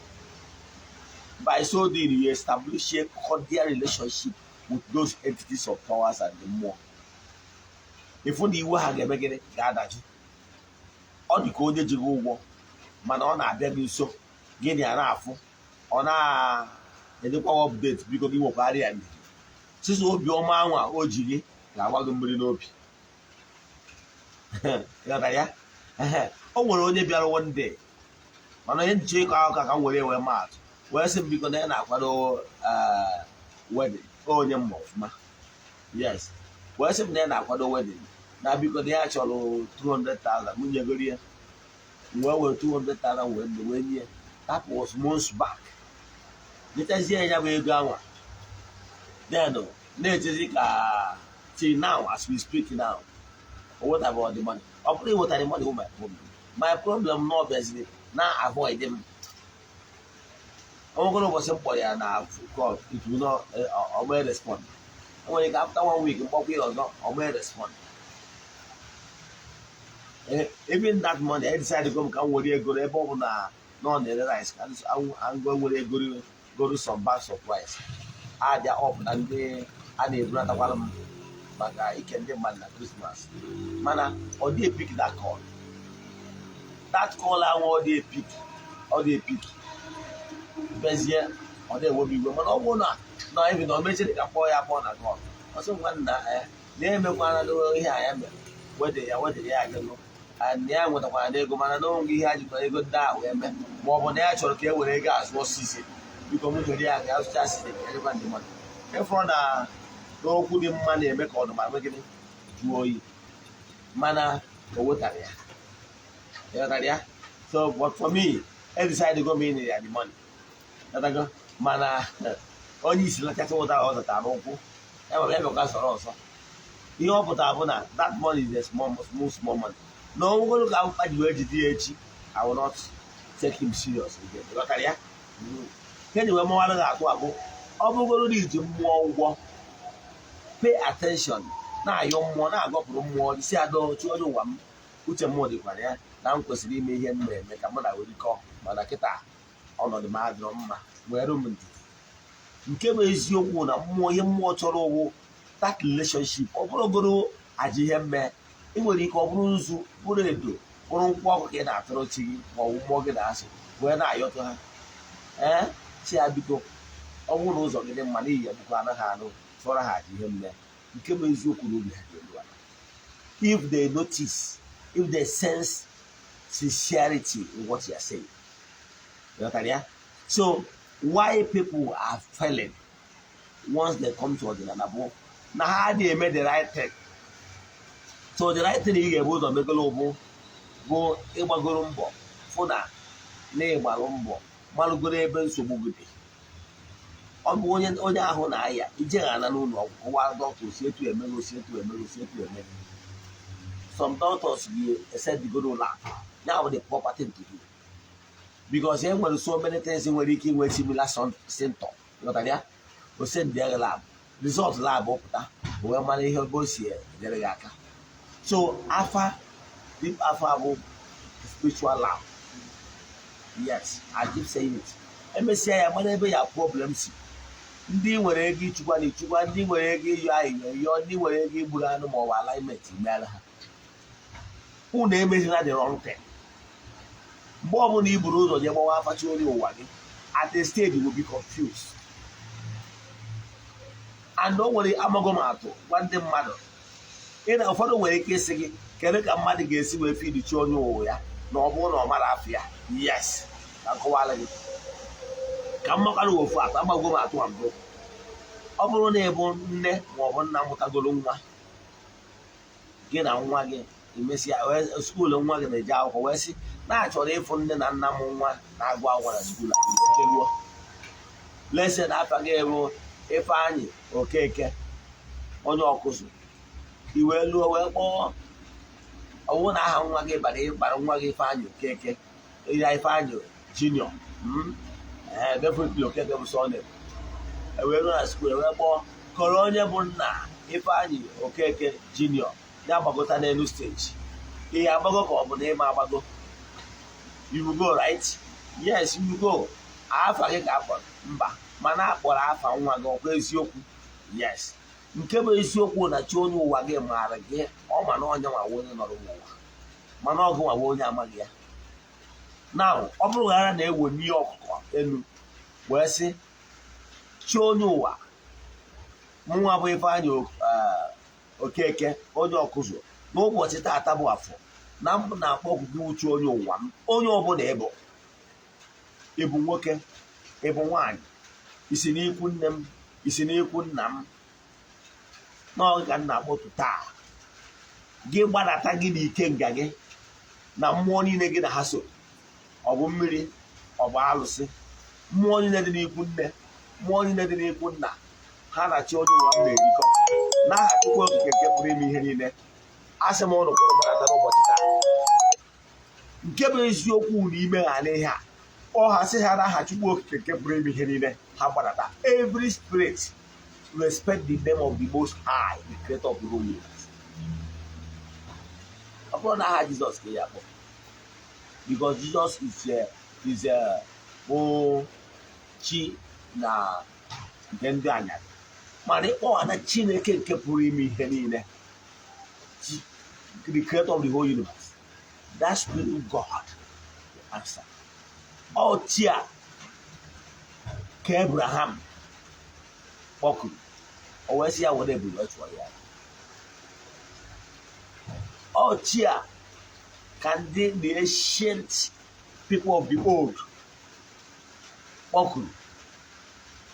By so doing, you establish a cordial relationship with those entities of powers and the mmụọ. Ịfụ na iwe ha ga-eme gịnị? Ga-adajụ. Ọ dị ka onye ji gị ụgwọ, mana ọ na-abịa gị nso, gịnị a na-afụ, ọ na-enyekwa update, biko gị nwekwara ya ndidi. Sisi obiọma anwa o ji gị ga-agwa gị mmiri n'obi. Ịghọtara ya? O nwere onye bịara one day, mana onye nche ịkọ akụkọ ka m were wee maatụ, wee sị m biko na ya na-akwado wedding. Onye mma ọfụma, yes, wee sị m na ya na-akwado wedding, na biko na ya chọrọ 200,000. M nyegoro ya, m wee were 200,000 wee nye. That was months back. Nyetazie ya bụ ego anwa, then na-echezi ka till now as we speak now, o wetabeghị the money. Ọ bụrụ iweta the money, my problem, my problem na ọ bịaziri na avoid m. Onwegoro ụbọchị m kpọrọ ya na call, it will not, ọ mee respond. O nwere ike after one week mkpọkwa ya ọzọ, ọ mee respond. Even that money, I decided go m ka m were ego ebe ọ bụ na ọ na-ere rice, ka m go were ego goro some bags of rice abịa up na ndị a na-ebunatakwara m maka ike ndị mmadụ na Christmas. Mana ọ dị pick that call, that call ahụ ọ dị pick, ọ dị pick bezie, ọ dị ewebi iwe. Mana ọ bụrụ na ebi na o mechiri ka kpọọ ya kpọọ na call, ọ sị nwa nna ya na-emekwana ihe a ya mere wede ya wede ya agịnụ na ya nwetakwara n'ego, mana n'onwe ihe a jikwara ego ndị ahụ eme, ma ọ bụ na ya chọrọ ka e were ego azụ osisi, biko m jere ya ka azụcha asịsị ka enyekwa ndị mmadụ. Ịfụrụ na n'okwu dị mma na-eme ka ọnụma gịnị jụọ oyi, mana o wetara ya. Ịghọtara ya? So but for me, I decided to go in ya the money. Ịghọtago? Mana onye isi lachacha ụta ọ zụtara n'ụkwụ ya nwere ya bịakwa sọrọ ọsọ. Ihe ọ pụtara bụ na that money is a small small small money na onwegoro ka mkpa ji wee jide ya echi, I will not take him serious again. Ịghọtara ya? Nke ji wee mawara gị atụ abụ, ọ bụgoro na iji mmụọ ụgwọ, pay attention, na-ayọ mmụọ, na-agọpụrụ mmụọ isi adọ chi onye ụwa m. Uche mmụọ dịkwara ya na m kwesịrị ime ihe m na-eme ka mụ na werikọ, mana kịta ọnọdụ m adịrọ mma, were m ndidi. Nke bụ eziokwu na mmụọ, ihe mmụọ chọrọ ụwụ that relationship. Ọ bụrụgoro aja ihe mme ị nwere ike, ọ bụrụ nzu, bụrụ edo, bụrụ nkwụ ọkụ ka ị na-atụrụ chi gị ma ọ bụ mmụọ gị na-asụ wee na-ayọtụ ha, ee, chi ya biko, ọ bụrụ na ụzọ gị dị mma n'ihi ya, bụkwa anaghị anụ tụọrọ ha aja ihe mme. Nke bụ eziokwu na obi ha dị elu ala if they notice, if they sense sincerity in what you are saying. Ghọtara ya? So why people are failing once they come to ọdịnala bụ na ha adịghị eme the right thing. So the right thing ị ga-ebu ụzọ megolo bụ ịgbagoro mbọ fụ na ịgbalụ mbọ malụgoro ebe nsogbu gị dị. Ọ bụ onye ahụ na-aya ijeghana n'ụlọ ọgwụ, kọwara dọkịta osi etu emere, osi etu emere, osi etu emere. Some doctors ga-esendigoro lab. Now the proper thing to do, because e nwere so many things nwere ike inwe similar symptom. Ghọtara ya? O send ya lab result, lab pụta, o wee mara ihe ebe o si enyere gị aka. So afa, deep afa bụ spiritual lab. Yes, I keep saying it. Emesịa ya, mara ebe ya problem si. Ndị nwere ego ịchụkwa na ịchụkwa, ndị nwere ego ịyọ ayịyọ yọọ, ndị nwere ego igburu anụ ma ọ bụ alignment meela ha. Unu emezila the wrong thing. Mgbe ọbụla i buru ụzọ jee gbawa afa chi onye ụwa gị, at a stage you will be confused. And o nwere amago m atụ gwa ndị mmadụ ị na ụfọdụ nwere ike ịsị gị, kedu ka mmadụ ga-esi wee feed chi onye ụwa ya na ọ bụrụ na ọ mara afọ ya? Yes, ka nkọwara gị, ka m makwara ofu atụ. Amago m atụ a mbụ. Ọ bụrụ na ị bụ nne ma ọ bụ nna mụtagoro nwa, gị na nwa gị emesịa school, nwa gị na-eje akwụkwọ, wee sị na achọrọ ịfụ nne na nna m nwa na-agụ akwụkwọ na school a. Lese na afa gị bụ Ifeanyị Okeke onye ọkụzụ, i wee lụọ wee kpọọ. Ọ bụrụ na aha nwa gị bara bara nwa gị Ifeanyị Okeke ya, Ifeanyị Junior, ee, definitely Okeke bụ surname. E wee ruo na school, wee kpọọ kọrọ onye bụ nna Ifeanyị Okeke Junior, ya gbagota n'elu stage. Ihe agbago ka ọ bụ na ịma agbago, you will go, right? Yes, you will go. Afa gị ka akpọrọ mba, mana akpọrọ afa nwa gị. Ọkwa eziokwu? Yes. Nke bụ eziokwu na chi onye ụwa gị maara gị, ọ ma na onye nwa onye nọrọ n'ụwa, mana ọgụ nwa onye amaghị ya. Na ọ bụrụ ghara na ewe n'ihe ọkụkọ elu wee sị chi onye ụwa mụnwa bụ Ifeanyị Okeke onye ọkụzụ, n'ụbọchị taata bụ afọ, na m na-akpọ ọkụkọ uche onye ụwa m, onye ọbụla ịbụ, ịbụ nwoke, ịbụ nwaanyị, isi n'ikwu nne m, isi n'ikwu nna m, n'oge ka m na-akpọtụ taa, gị gbadata, gị na ike nga gị na mmụọ niile gị na ha so, ọ bụ mmiri, ọ bụ alụsị, mmụọ niile dị n'ikwu nne, mmụọ niile dị n'ikwu nna, ha na chi onye ụwa m na-erikọ, n'aha Chukwu Okike nke pụrụ ime ihe niile, asị m ụnụ kwụrụ gbadata n'ụbọchị taa. Nke bụ eziokwu na ime ha n'ihe a, ọ ha sị ha n'aha Chukwu Okike nke pụrụ ime ihe niile, ha gbadata. Every spirit respect the name of the Most High, the creator of the whole universe. Ọ bụrụ na aha Jizọs ka ya akpọ, because Jesus is bụ chi na nke ndị anyarị, mana ịkpọwa na Chineke nke pụrụ ime ihe niile, the creator of the whole universe, that spirit God will answer. Ọ chi a ka Abraham kpọkuru, o wee sị ya were ebulu wee chụọ ya. Ọ chi a ka ndị the ancient people of the old kpọkuru,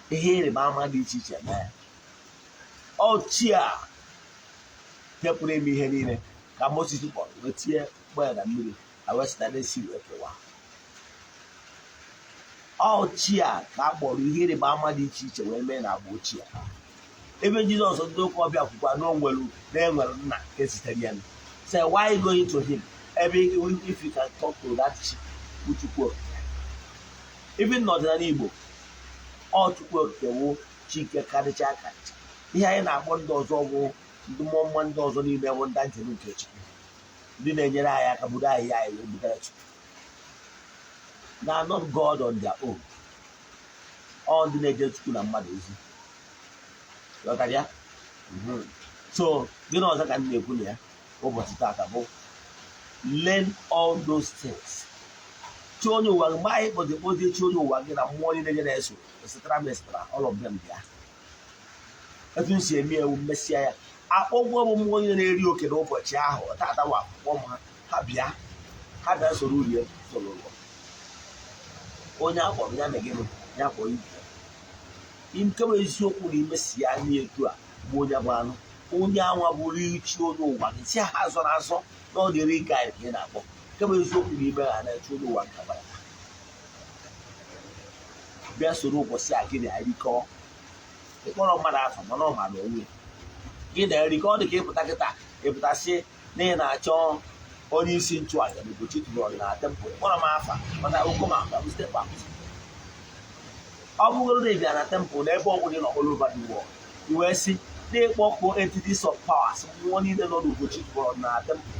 ihe ịrịba ama dị iche iche mee. Ọ chi a nke pụrụ ime ihe niile ka Moses kpọrọ wee tie mkpọ ya na mmiri, a wee site n'esi wee kewa. Ọ chi a ka a kpọrọ, ihe ịrịba ama dị iche iche wee mee na agba ochie. Ebe Jizọs, ndị ụka ọbịa kwukwa na o nwere na enwere nna nke zitere ya. Say, why going to him ebe if you can talk to that chi bụ Chukwu Okike? Even n'ọdịnala Igbo, ọ Chukwu Okike wụ chi nke karịcha karịcha. Ihe anyị na-akpọ ndị ọzọ bụ ndị mmụọ mmụọ, ndị ọzọ niile bụ ndị njem nke Chukwu, ndị na-enyere anyị aka buru anyị anyị wee bugara Chukwu. They are not God on their own. Ọ ndị na-eje Chukwu na mmadụ ozi. Ghọtara ya? So gịnị ọzọ ka m na-ekwu na ya ụbọchị tata bụ learn all those things. Chi onye ụwa gị, mgbe anyị kpọzi kpọzie chi onye ụwa gị na mmụọ niile gị na-eso, etcetera etcetera, all of them bịa. Etu m si eme ewu, mmesịa ya, akpọgwọ bụ mmụọ niile na-eri oke n'ụbọchị ahụ tata wa, akpọ m ha, ha bịa, ha bịa soro urie soro ụlọ. Onye akpọrọ ya na gịnị ya kpọrọ ibe. Nke bụ eziokwu na imesi ya anya etu a bụ onye bụ anụ onye anwa bụrụ chi onye ụwa gị, si ha azọ na azọ na ọ dịrị guide ka ị na-akpọ. Nke bụ eziokwu na ime ha na-eche onye ụwa nke gbara bịa soro ụbọchị a, gị na-erikọ. Ịkpọrọ mmadụ afọ, mana ọ mara onwe ya, gị na-erikọ. Ọ dị ka ịpụta kịta, ịpụtasị na ị na-achọ onye isi nchụaja na Ugochi tụrụ na temple. Ịkpọrọ m afa, mana okomaka m step out. Ọ bụgoro na ị bịa na temple, na ebe ọ bụla ị nọ all over the world, i wee sị na-ịkpọkpọ entities of powers, mmụọ niile nọ n'Ugochi tụrụ na temple,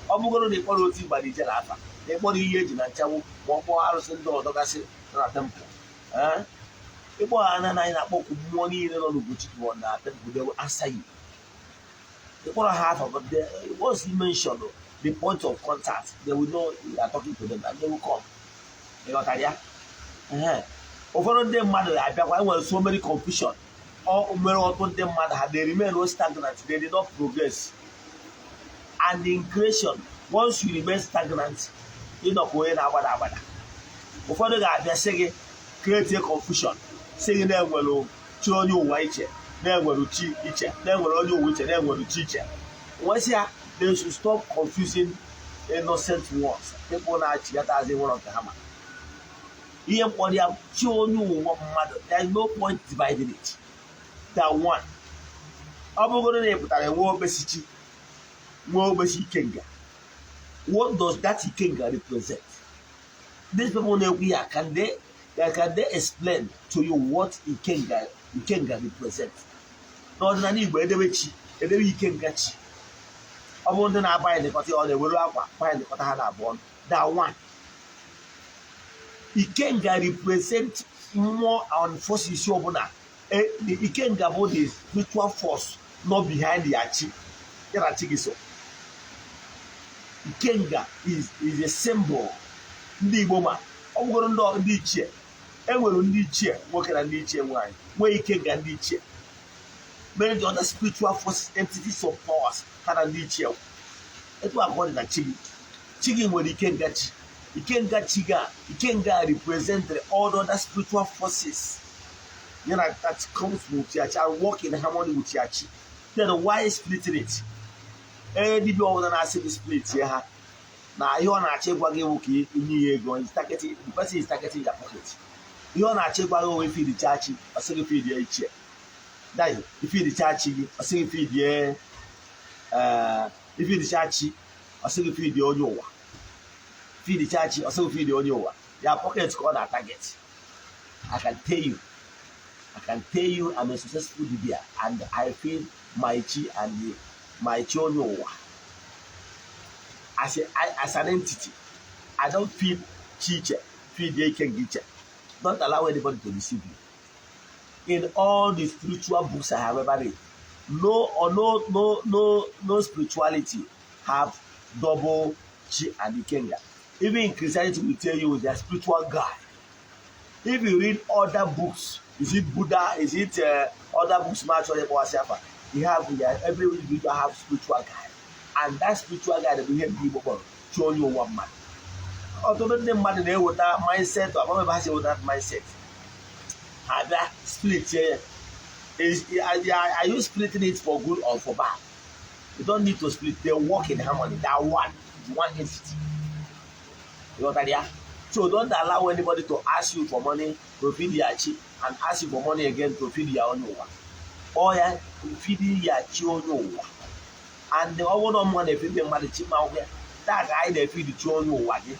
ọ bụgoro na ịkpọrọ otu ịgbara ije na afa na Ịkpọrọ ihe eji na nchagbu ma ọ kpọọ arụsị ndị ọzọ gasị nọ na temple. Ịkpọ ha na anyị na-akpọkwu mmụọ niile nọ n'Ugochi na temple, they will answer you. Ịkpọrọ ha afa, but once you mention the point of contact, they will know you are talking to them and they will come. Ịghọtara ya? Ụfọdụ ndị mmadụ abịakwa, enwere so many confusion ọ mere ọtụtụ ndị mmadụ ha, they remain stagnant, they did not progress. And in creation, once you remain stagnant, ịnọkwa onye na-agbada agbada. Ụfọdụ ga-abịa sị gị create a confusion, sị gị na-enwere chi onye ụwa iche, na-enwere chi iche, na-enwere onye ụwa iche, na-enwere chi iche. Nwesị ya, they should stop confusing innocent ones, people na-achịgatazi nwere nke ha ma ihe mkpọrọ ya chi onye ụwa mmadụ. There is no point dividing it. That one, ọ bụgoro na ị pụtara enwe okpesi chi, nwee okpesi ikenga, what does that ikenga represent? These people na-ekwu ya, can they explain to you what ikenga represent? N'ọdịnala Igbo, edebe chi, edebe ikenga chi. Ọ bụrụ ndị na-aba anyị dịkọta ya, ọ na-ewere akwa banye dịkọta ha na abụọ ọnụ. That one, ikenga represent mmụọ and forces ọbụla. The ikenga bụ the spiritual force not behind ya chi, ya na chi gị so. Ikenga is a symbol ndị Igbo ma ọ bụgoro ndị ichie. Enwere ndị ichie nwoke na ndị ichie nwaanyị, nwee ikenga ndị ichie, mere the other spiritual forces, entities of powers ha na ndị ichie. Etu a ka ọ dị na chi gị. Chi gị nwere ikenga chi. Ikenga chi ga, ikenga represent all the other spiritual forces that comes with your chi and work in harmony with your chi. Then why splitting it? Ee, dibịa ọbụla na-asị gị split ya ha na ihe ọ na-achọ ịgwa gị bụ ka inye ya ego. The person is targeting your pocket. Ihe ọ na-achọ ịgwa gị onwe feed chi, ọ sị gị feed ya ichie. That is, ifeedicha chi gị, ọ sị gị feedie, ifeedicha chi, ọ sị gị feedie onye ụwa. Feedicha chi, ọ sị gị feedie onye ụwa. Ya pocket ka ọ na-target. I can tell you, I can tell you, I'm a successful dibia and I feed my chi and my chi onye ụwa as an entity. I don't feed chi iche, feed ike nke iche. Don't allow anybody to deceive you. In all the spiritual books I have ever read, no or no no no no spirituality have double chi and ikenga. Even in Christianity will tell you their spiritual guide. If you read other books, is it Buddha, is it other books, ma achọrọ ịkpọwasị afa, you have their, every individual have spiritual guide, and that spiritual guide bụ ihe ndị Igbo kpọrọ chi onye ụwa mmadụ. Ọtụtụ ndị mmadụ na-eweta mindset, ọmamebe ha si eweta mindset, ha bịa split ya. Are you splitting it for good or for bad? You don't need to split. They work in harmony. They are one. It's one entity. You got that? So don't allow anybody to ask you for money to feed your chi and ask you for money again to feed your own ụwa. Ọ ya feed ya chi onye ụwa. And ọ bụrụ na mmụọ na-efeed mmadụ chi ma akwụkwọ ya, taa ka anyị na-efeed chi onye ụwa gị.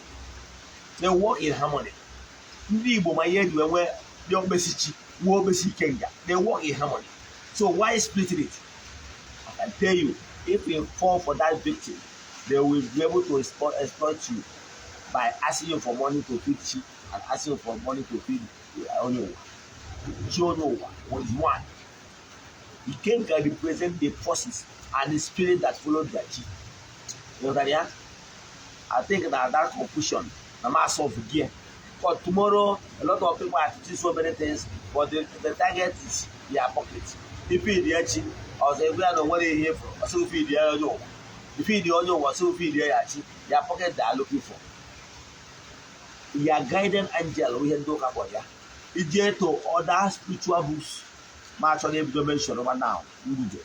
They work in harmony. Ndị Igbo ma ihe eji wee nwee dị okpesi chi, nwee okpesi ikenga. They work in harmony. So why splitting it? I can tell you, if you fall for that victim, they will be able to exploit you by asking you for money to feed chi and asking you for money to feed onye ụwa. Chi onye ụwa was one. Ikenga represent the forces and the spirit that followed their chi. You know that, yeah? I think that that confusion na ma solve gear. But tomorrow, a lot of people are teaching so many things, but the target is their pocket. Ifeed chi, ọzọ egwu ya na onwere ihe efuru, ọsọ feed ya onye ụwa. Ifeed onye ụwa, ọsọ feed ya chi, their pocket they are looking for. Your guardian angel, ihe ndị ụka kpọrọ ya. Ije to other spiritual books, ma achọghị ebido mention over now, nguje.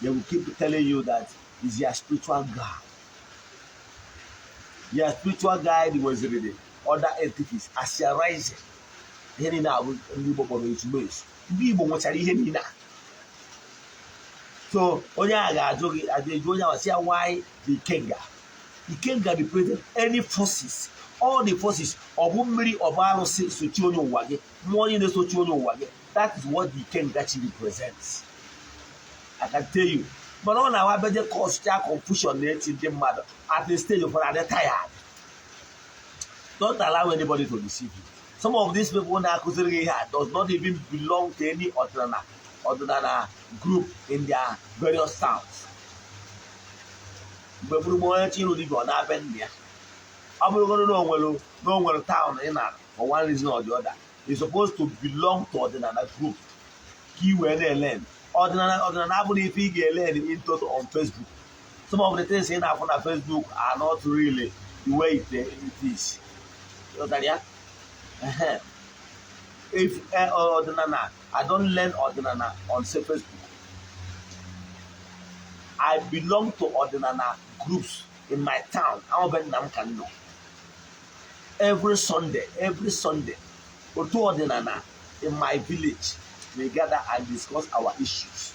They will keep telling you that is your spiritual guide. Your spiritual guide nweziri the other entities as you rising. Ihe niile abụ ndị Igbo kpọrọ ezumezu. Ndị Igbo nwechara ihe niile a. So onye a ga-ajụ gị ajụ eju onye ahụ sị ya, why the Ikenga? Ikenga represent any forces, all the forces, ọ bụ mmiri, ọ bụ arụsị sochi onye ụwa gị, mmụọ niile sochi onye ụwa gị. That is what the Ikenga chi represents. I can tell you. Mana ọ na-awa beje cause cha confusion na-eti ndị mmadụ at the stage ụfọdụ adị tired. Don't allow anybody to deceive you. Some of these people na-akụziri gị ihe a does not even belong to any ọdịnala group in their various towns. Mgbe gburugburu onye chi ịlụ dibịa, ọ na-abịa nna ya. Ọ bụrụgodo na o nwere town ị nara, for one reason or the other, you supposed to belong to ọdịnala group ka ị wee na-elearn ọdịnala. Ọdịnala abụrụ ife ị ga-elearn in total on Facebook. Some of the things ị na-afụ na Facebook are not really the way it is. Ghọtara ya? Ehe. If ọdịnala, I don't learn ọdịnala on, say, Facebook. I belong to ọdịnala groups in my town. Ahụ be nna m ka m nọ. Every Sunday, every Sunday, otu ọdịnala in my village, we gather and discuss our issues.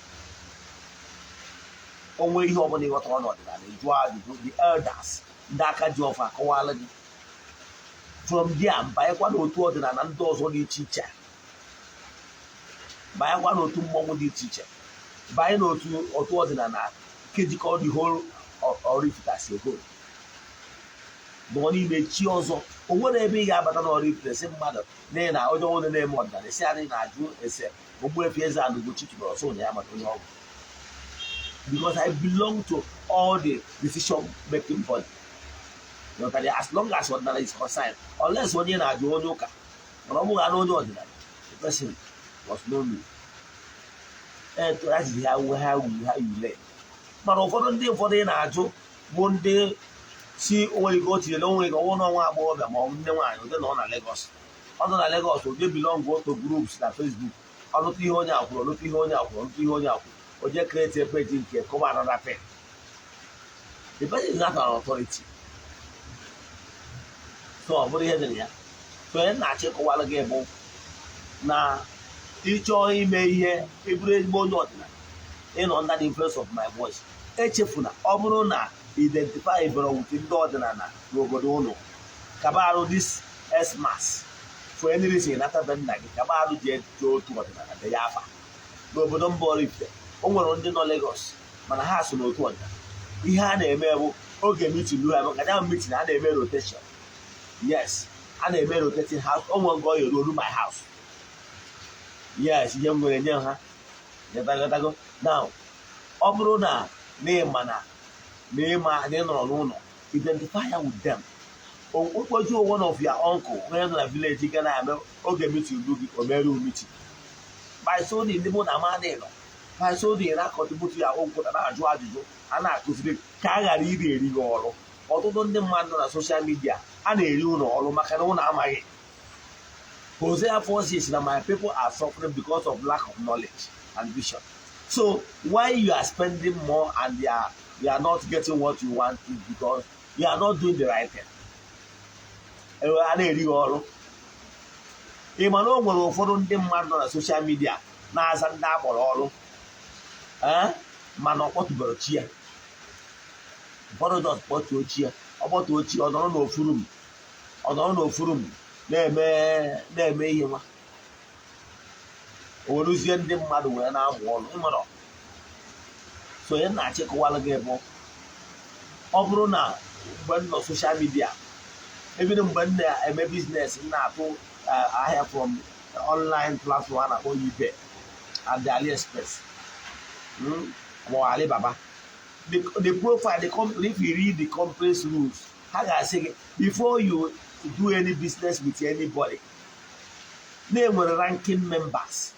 Onwe ihe ọbụla ịghọtara n'ọdịnala, jụọ ajụjụ. The elders, ndị aka ji ọfọ, akọwala gị. From there, banyekwa n'otu ọdịnala ndị ọzọ dị iche iche, banyekwa n'otu mmọnwụ dị iche iche, banye n'otu otu ọdịnala nke jikọrọ the whole Oraifite as a whole, nọ n'ime chi ọzọ. O nwere ebe ị ga-abata n'Oraifite sị mmadụ n'ihi na onye ọbụla na-eme ọdịnala esi anyị na-ajụ ese Ogbuefi Eze-Ana Ugochi tụbara ọsọ na ya maka onye ọgwụ, because I belong to all the decision making body. Ghọtara ya? As long as ọdịnala is concerned, unless onye na-ajụ onye ụka, mana ọ bụghị anụ onye ọdịnala, the person must know me. That is how you learn. Mana ụfọdụ ndị, ụfọdụ ị na-ajụ bụ ndị si onwere ike o tinyere onwere ike ọnwụ n'ọnwa agbọghọbịa ma ọ bụ nne nwaanyị ụdị na ọ na Lagos, ọ nọ na Lagos, ụdị belong to groups na Facebook. Ọnụtụ ihe onye akwụrụ, ọnụtụ ihe onye akwụrụ, ọnụtụ ihe onye akwụrụ, o jee create a page nke kọba another thing. The person is not an authority, so ọ bụrụ ihe dị na ya. So onye na-achọ ịkọwara gị bụ na ịchọọ ime ihe, ịbụrụ ezigbo onye ọdịnala, ịnọ under the influence of my voice, echefuna, ọ bụrụ na identify bụrụ with ndị ọdịnala n'obodo ụnụ, kaba arụ this Xmas, for any reason nata be nna gị, kaba arụ jee jee otu ọdịnala de ya afa. N'obodo mba Oraifite, o nwere ndị nọ Lagos mana ha so n'otu ọdịnala. Ihe a na-eme bụ oge meeting ha, maka ya meeting a na-eme rotation. Yes, a na-eme rotating house. O nwere ngo ya eruo my house. Yes, ihe m nwere nye ha gatago. Now, ọ bụrụ na n'ịma na ịma na ị nọrọ n'ụlọ, identify ya with them. Okpoju one of your uncle onye nọ na village ga na-eme oge meeting ru gị, o mere meeting. By so doing, ndị mụ na ama nọ, by so doing, na contribute ya own quota, na-ajụ ajụjụ a na-akụziri ka a ghara iri eri gị ọrụ. Ọtụtụ ndị mmadụ nọ na social media a na-eri ụlọ ọrụ maka na ụlọ amaghị. Hosea 4:6 na my people are suffering because of lack of knowledge and vision. So why you are spending more and you are not getting what you want is because you are not doing the right thing. A na-eri gị ọrụ. Ị ma na o nwere ụfọdụ ndị mmadụ nọ na social media na-aza ndị akpọrọ ọrụ, mana ọ kpọtụbara chi ya. Ụfọdụ just kpọtuo chi ya, ọ kpọtuo chi, ọ nọrọ n'ofu room, ọ nọrọ n'ofu room na-eme ihe nwa, o weruzie ndị mmadụ wee na-amụ ọrụ ịmara. So onye na-achịkọwalụ gị bụ, ọ bụrụ na mgbe m nọ social media, ebido mgbe m na-eme business, m na-atụ ahịa from online platform a na-akpọ eBay and the AliExpress ma ọ Alibaba, the profile, the company, if you read the company's rules, ha ga-asị gị, before you do any business with anybody, na-enwere ranking members,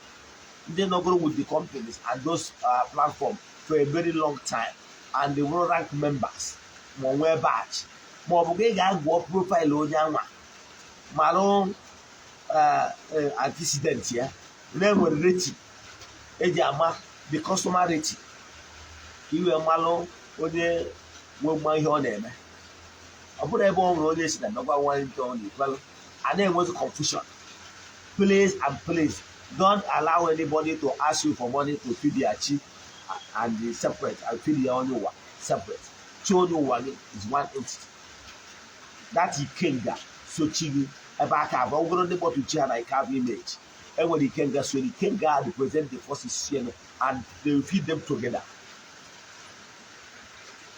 ndị nọgoro with the companies and those platform for a very long time and they were rank members ma ọ nwee badge, ma ọ bụ ka ị ga-agụọ profile onye anwa marụ antecedent ya, na-enwere rating eji ama the customer rating, ka i wee malụ onye nwe mma ihe ọ na-eme. Ọ bụrụ ebe ọ nwere onye si na emekwa nwa nke ọ na-ekwelụ, a na-enwezi confusion. Please and please, don't allow anybody to ask you for money to feed their chi and the separate and feed your onye ụwa separate. Chi onye ụwa gị is one entity. That ikenga so chi gị ebe aka abụọ. Ọ bụrụ ndị kpọtụ chi ha na ike image, enwere ikenga so ikenga represent the forces here and they will feed them together.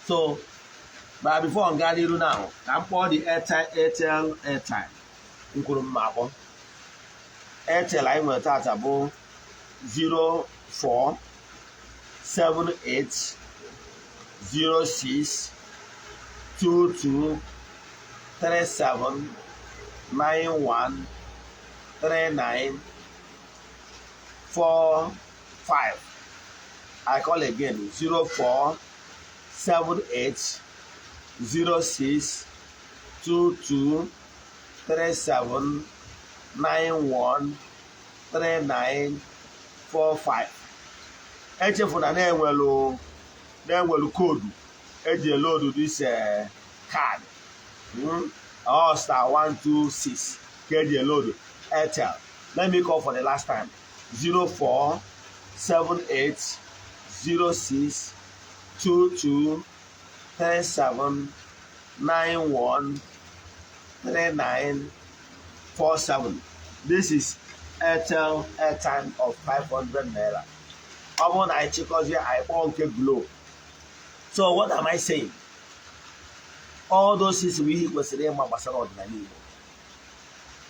So Ma before m gaa n'iru now, ka m kpọọ the airtime, Airtel airtime m kwuru mma akpọ. Airtel anyị nwere tata bụ 04 78 06 22 37 91 39 4 5. I call again: 04 78 06 22 37 91 39 45. Echefuna na-enwelu code eji elodu this card, All star 126 ka eji elodu Airtel. Let me call for the last time: 04 78 06 22 37 91 39 47. This is Airtel airtime of 500 naira. Ọ bụrụ na anyị chịkọzie, anyị kpọọ nke Glo. So what am I saying? All those things bụ ihe ị kwesịrị ịma gbasara ọdịnala Igbo.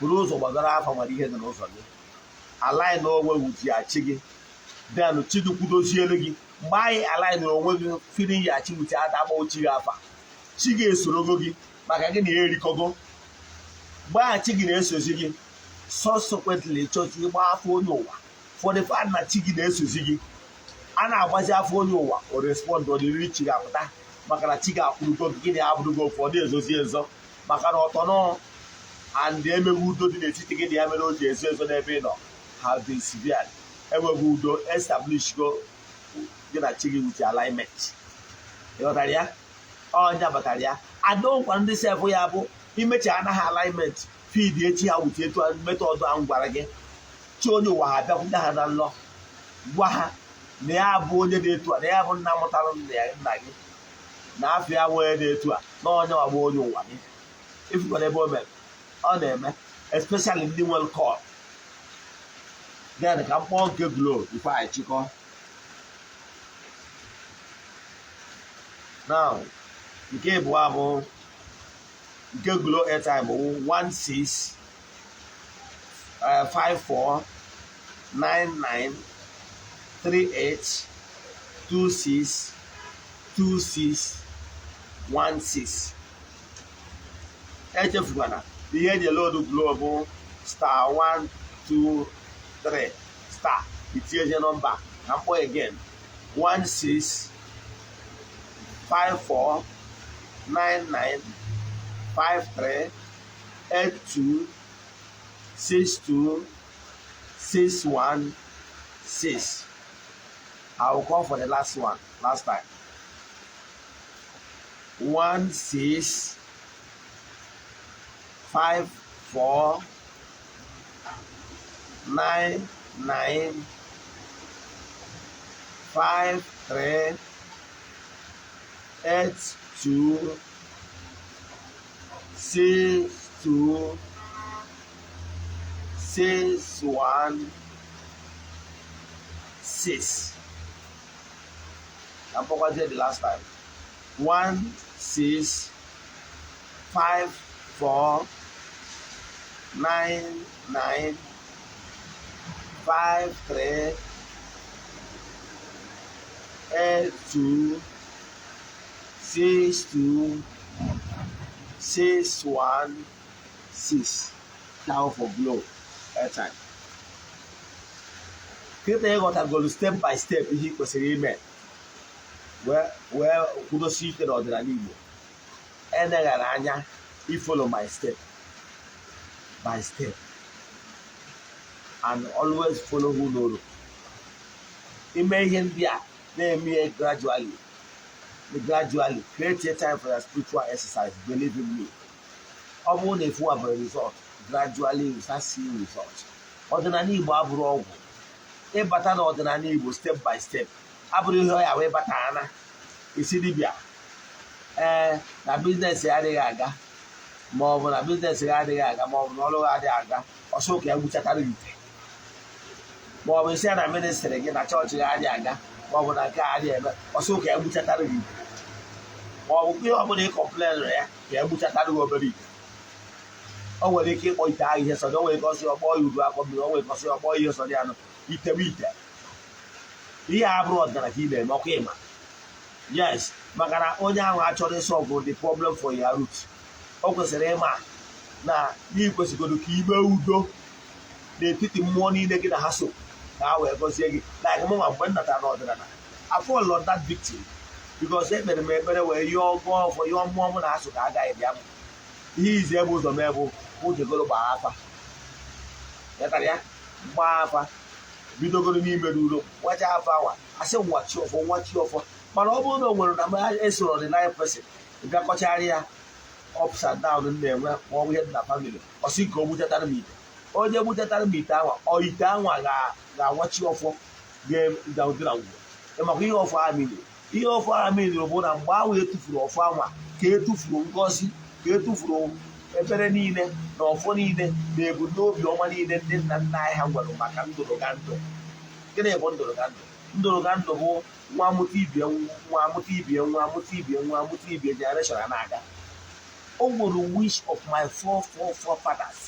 Buru ụzọ gbagara afa, nwere ihe dị n'ụzọ gị, align onwe wuji chi gị, then chi gị kwudozielu gị. Mgbe anyị align onwe gị feeling ya chi wuti ada agba chi gị afa, chi gị esorogo gị maka gị na ya erikọgo. Mgbe ahụ chi gị na-esozi gị, subsequently chọzi ịgba afọ onye ụwa. For the fact na chi gị na-esozi gị, a na-agbazi afọ onye ụwa, o respond, ọdịriri chi ga-apụta maka na chi ga-akwụrugo gị, gịnị abụrụgo ụfọdụ ezozi ezo maka na ọtọ nọ and emeghị udo dị n'etiti gị na ya mere o ji ezo ezo n'ebe ị nọ have been severed. Enweghị udo establish go gị na chi gị with alignment. Ịghọtara ya? Ọnya batara ya adọnkwa ndị sef ya bụ imechi anaghị alignment feed echi ha wute etu method ahụ gwara gị. Chi onye ụwa ha bịakwute ha na nlọ, gwa ha na ya bụ onye dị etu a, na ya bụ nna mụtara nna gị, na afọ ya bụ onye dị etu a, na onye ọgbọ onye ụwa gị. Ifukwara ebe o mere ọ na-eme, especially ndị nwere call. Then ka m kpọọ nke Glo before anyị chịkọ. Now, nke ịbụọ bụ nke Glo airtime bụ 16 54 99 38 26 26 16. Echefukwana ihe eji elodu Glo bụ star 1 2 3 star, itinyezie nọmba. Na mkpọ again: 16 54 99 53 82 62 61 6. I will call for the last one, last time. 1 6 5 4 9 9 5 3 8 2 6 2 6 1 6. I'm forgotten the last time. 1 6 5 4 9 9 5 3 8 2 6 2 6 1 6. Now for Glo airtime. Kịta ịghọtagolu step by step ihe ị kwesịrị ime wee kwudosie ike n'ọdịnala Igbo. Eneghara anya, ifollow my step by step and always follow who know road. Ime ihe ndị a na-eme gradually gradually, create a time for your spiritual exercise. Believe in me, ọ bụrụ na efu abụrụ result, gradually you start seeing result. Ọdịnala Igbo abụrụ ọgwụ. Ịbata n'ọdịnala Igbo step by step abụrụ ihe ọ ya wee bata ana isi dibịa ee na business ya adịghị aga, ma ọ bụ na business ya adịghị aga, ma ọ bụ na ọrụ ya adịghị aga, ọsọ ka ya gbuchatara ite, ma ọ bụ isi ya na ministry gị na chọọchị ya adịghị aga, ma ọ bụ na nke a adịghị eme, ọsọ ka ya gbuchatara gị ite. Ma ọ bụ ihe ọbụla ị complain ya ka egbuchatara gị obere ite. O nwere ike ịkpọ ite ahụ ihe sọdị, o nwere ike ọsị ọkpọ ya udu akọ mmiri, o nwere ike ọsị ọkpọ ihe sọdị anụ ite bụ ite. Ihe a bụrụ ọdịnala ka ị na-eme ọkwa ịma. Yes, maka na onye ahụ achọrọ ịsolve the problem for your root, o kwesịrị ịma na ị kwesịgoro ka ime udo n'etiti mmụọ niile gị na ha so ka ha wee gọzie gị. Like mụnwa, mgbe m natara n'ọdịnala, I fall on that victim because ekpere m ekpere wee yọọ, gọọ ọfọ, yọọ mmụọ mụ na ha so ka agaghị bịa m. Ihe ize ebe ụzọ mee bụ ujegoro gbaa afa, yatara ya gbaa afa, bidogoro n'ime n'udo gwacha afa anwa, asị nwachi ọfọ, nwachi ọfọ. Mana ọ bụrụ na o nwere na m esoro the nine person bịakọchara ya ups and down m na-enwe, ma ọ bụ ihe dị na family, ọ sị ka o gbuchatara m ite. Onye gbuchatara m ite anwa, ọ ite anwa ga-awachi ọfọ ga-ụdị na ngwo. Ịmakwa ihe ọfọ ha miri, ihe ọfọ ha miri bụ na mgbe ahụ etufuru ọfọ anwa, ka etufuru ngọzi, ka etufuru ebere niile na ọfọ niile na ebumnobi ọma niile ndị nna nna anyị ha nwere maka ndụrụga ndụ. Gịnị bụ ndụrụga ndụ? Ndụrụga ndụ bụ nwa amụta ibie, nwa amụta ibie, nwa amụta ibie, nwa amụta ibie, generation a na-aga. O nwere wish of my four four forefathers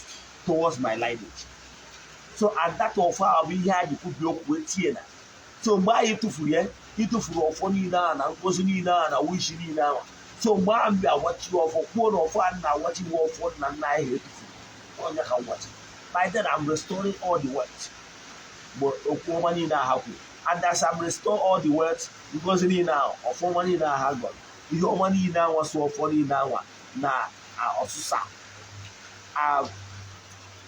towards my lineage. So and that ọfọ ahụ bụ ihe a ji kwubi okwu etie na. So mgbe anyị tụfuru ya, ịtụfuru ọfọ niile ahụ na ngozi niile ahụ na wish niile ahụ. So mgbe ahụ m bịa wachi ọfọ, kwuo na ọfọ a na-awachi bụ ọfọ nna nna anyị ha etufuru onye ka nwachi. By then I'm restoring all the wealth, bụ okwu ọma niile ahụ ha kwuru. And as I'm restore all the wealth, ngozi niile ahụ, ọfọ ọma niile ahụ ha gọrọ, ihe ọma niile anwa, so ọfọ niile anwa na ọsụsa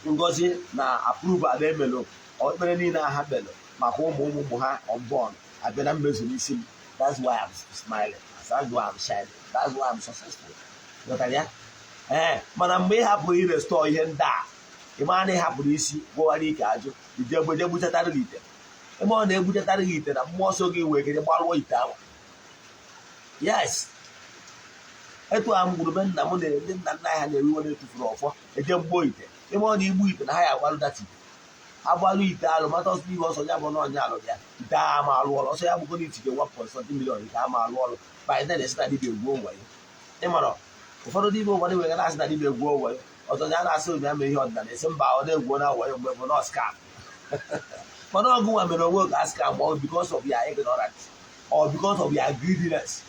ngozi na approval emelụ ekpere niile ahụ ha kpelụ maka ụmụ ụmụ ụmụ ha unborn abịa na mmezu n'isi m. That's why I'm smiling, that's why I'm shining, that's why I'm successful. Ghọtara ya? Ee, mana mgbe ị hapụrụ irestore ihe ndị a, ị mara na ị hapụrụ isi gwọwara ike ajụ ije gbeje gbuchatara gị ite. Ebe ọ na-egbuchatara gị ite na mmụọ nsọ gị wee gịrị gbarụọ ite ahụ. Yes, etu a m gwuru be nna m na ndị nna nna ha na-eriwe na-etufuru ọfọ eje mgbo ite. Ebe ọ na-igbu ite na ha ya agbalụ dati agbalụ ite alụ mata ọsọ ihe ọsọ ya bụ na ọnya alụ ya ite agha ama alụ ọrụ ọsọ ya bụgo na itinye 1.something million ite ama alụ ọrụ. By then esi na dibịa egwuo wayo. Ịmara ụfọdụ dibịa ụfọdụ nwere na-asị na dibịa egwuo wayo, ọzọ ya na-asị obi ama ihe ọdịnala esi mba, ọ na-egwuo na wayo mgbe bụ nọọ scam. Mana ọgụ nwa mere onwe ka scam ọ because of your ignorance or because of your greediness.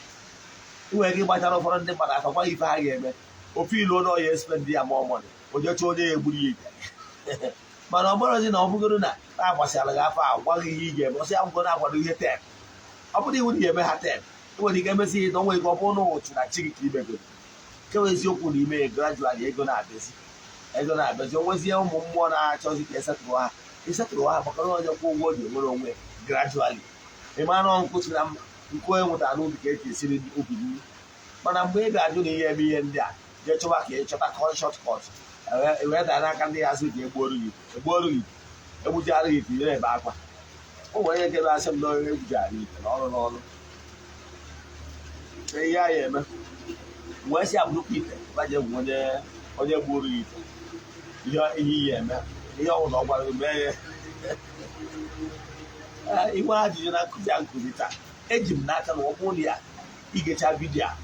Ị nwere ike ịgbachara ụfọdụ ndị mmadụ akakwa ife ha ga-eme ofe ilu na ọya spend ya more money, onye chọọ onye ya egburu ya ite. Mana ọ bụrụzi na ọ bụgoro na a gbasara gị afọ a gwaghị ihe ị ga-eme, ọsọ ya bụgoro na-akwado ihe 10, ọ bụrụ iwu na ị ga-eme ha 10, ị nwere ike emezi ihe na o nwere ike ọ bụrụ na ụchụ na chi gị ka imegoro kewa eziokwu na ime ya gradually, ego na-abịazi, ego na-abịazi. O nwezie ụmụ mmụọ na-achọzi ka esetụrụ ha, esetụrụ ha, maka na onye kwụ ụgwọ ji enwere onwe gradually. Ị mara na nkụ si na nkụ e nwetara n'ubi ka eji esiri ubi nri. Mana mgbe ị ga-ajụ na ihe eme ihe ndị a, jee chọba ka ị chọta short cut, wee daa n'aka ndị ya asị ka egbuoro gị, egbuoro gị, egbuchara gị ite, ire ebe akwa. O nwere ihe nkebe asị m na onye egbuchara ite n'ọrụ n'ọrụ ihe a ya eme wee sị abụrụkwa ite baje egwu onye onye gburu gị ite ihe ihe ihe eme ihe ọbụla ọ gwara gị mee ya. Inwe ajụjụ na nkụzi a nkụzi taa, eji m n'aka na ọ bụrụ na ya igecha video a,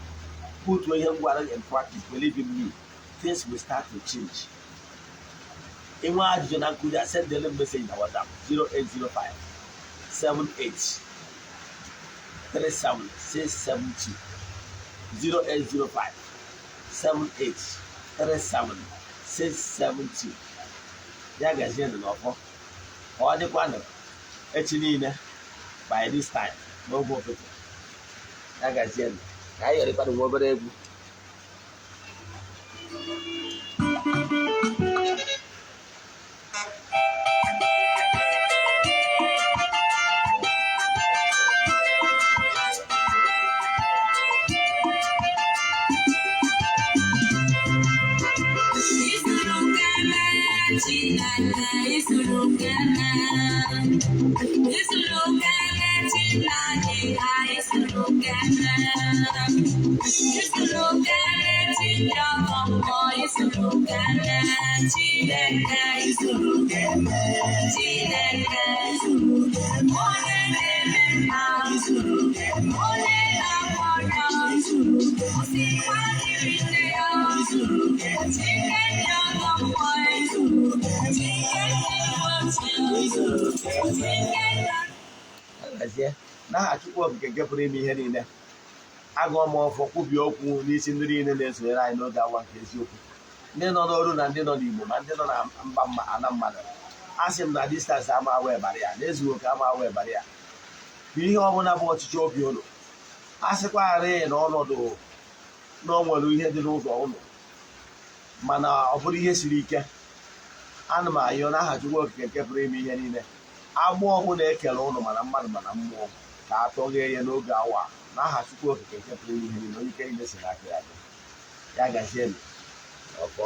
put ihe m gwara gị in practice, believe in me, things will start to change. Inwe ajụjụ na nkụzi a, send them message na WhatsApp 0805 78 37 672, 0805 78 37 672. Ya gazie n'ọfọ ka ọ dịkwanụ echi niile by this time n'oge ụtụtụ. Ya gazie, ka anyị gherekwanụ nwa obere egwu. Izuru Chineke, izuru kene, izuru kene, Chineke, izuru kene, izuru kene, Chineke, izuru kene, Chineke, izuru kene, Chineke, izuru kene, onye na-eme mma, izuru kene, onye na-agwọ ọrịa. Osikwa dịrị nne ya. Chike ndị ọgọ mmụọ. Chike ndị mmụọ. Chike ndị Gazie n'aha Chukwu Okike nke pụrụ ime ihe niile. Agụọ m ọfọ, kwubie okwu n'isi ndị niile na-esonyere anyị n'oge awa nke eziokwu, ndị nọ n'oru na ndị nọ n'Igbo, ma ndị nọ na mba mma ana mmadụ. A sị m na distance ama awa ebara ya, na-ezughị oke ama awa ebara ya, bụ ihe ọbụla bụ ọchịchị obi ụlọ. A sịkwarị na ọnọdụ na o nwere ihe dị n'ụzọ ụlọ, mana ọ bụrụ ihe siri ike, ana m ayọ n'aha Chukwu Okike nke pụrụ ime ihe niile, agbụ ọbụla ekele ụnụ, mana mmadụ mana mmụọ, ka a tọghee ya n'oge awa, n'aha Chukwu Okike nke pụrụ ime ihe niile, onye ike niile si n'aka ya bịa. Ya gazienụ. Ọfọ.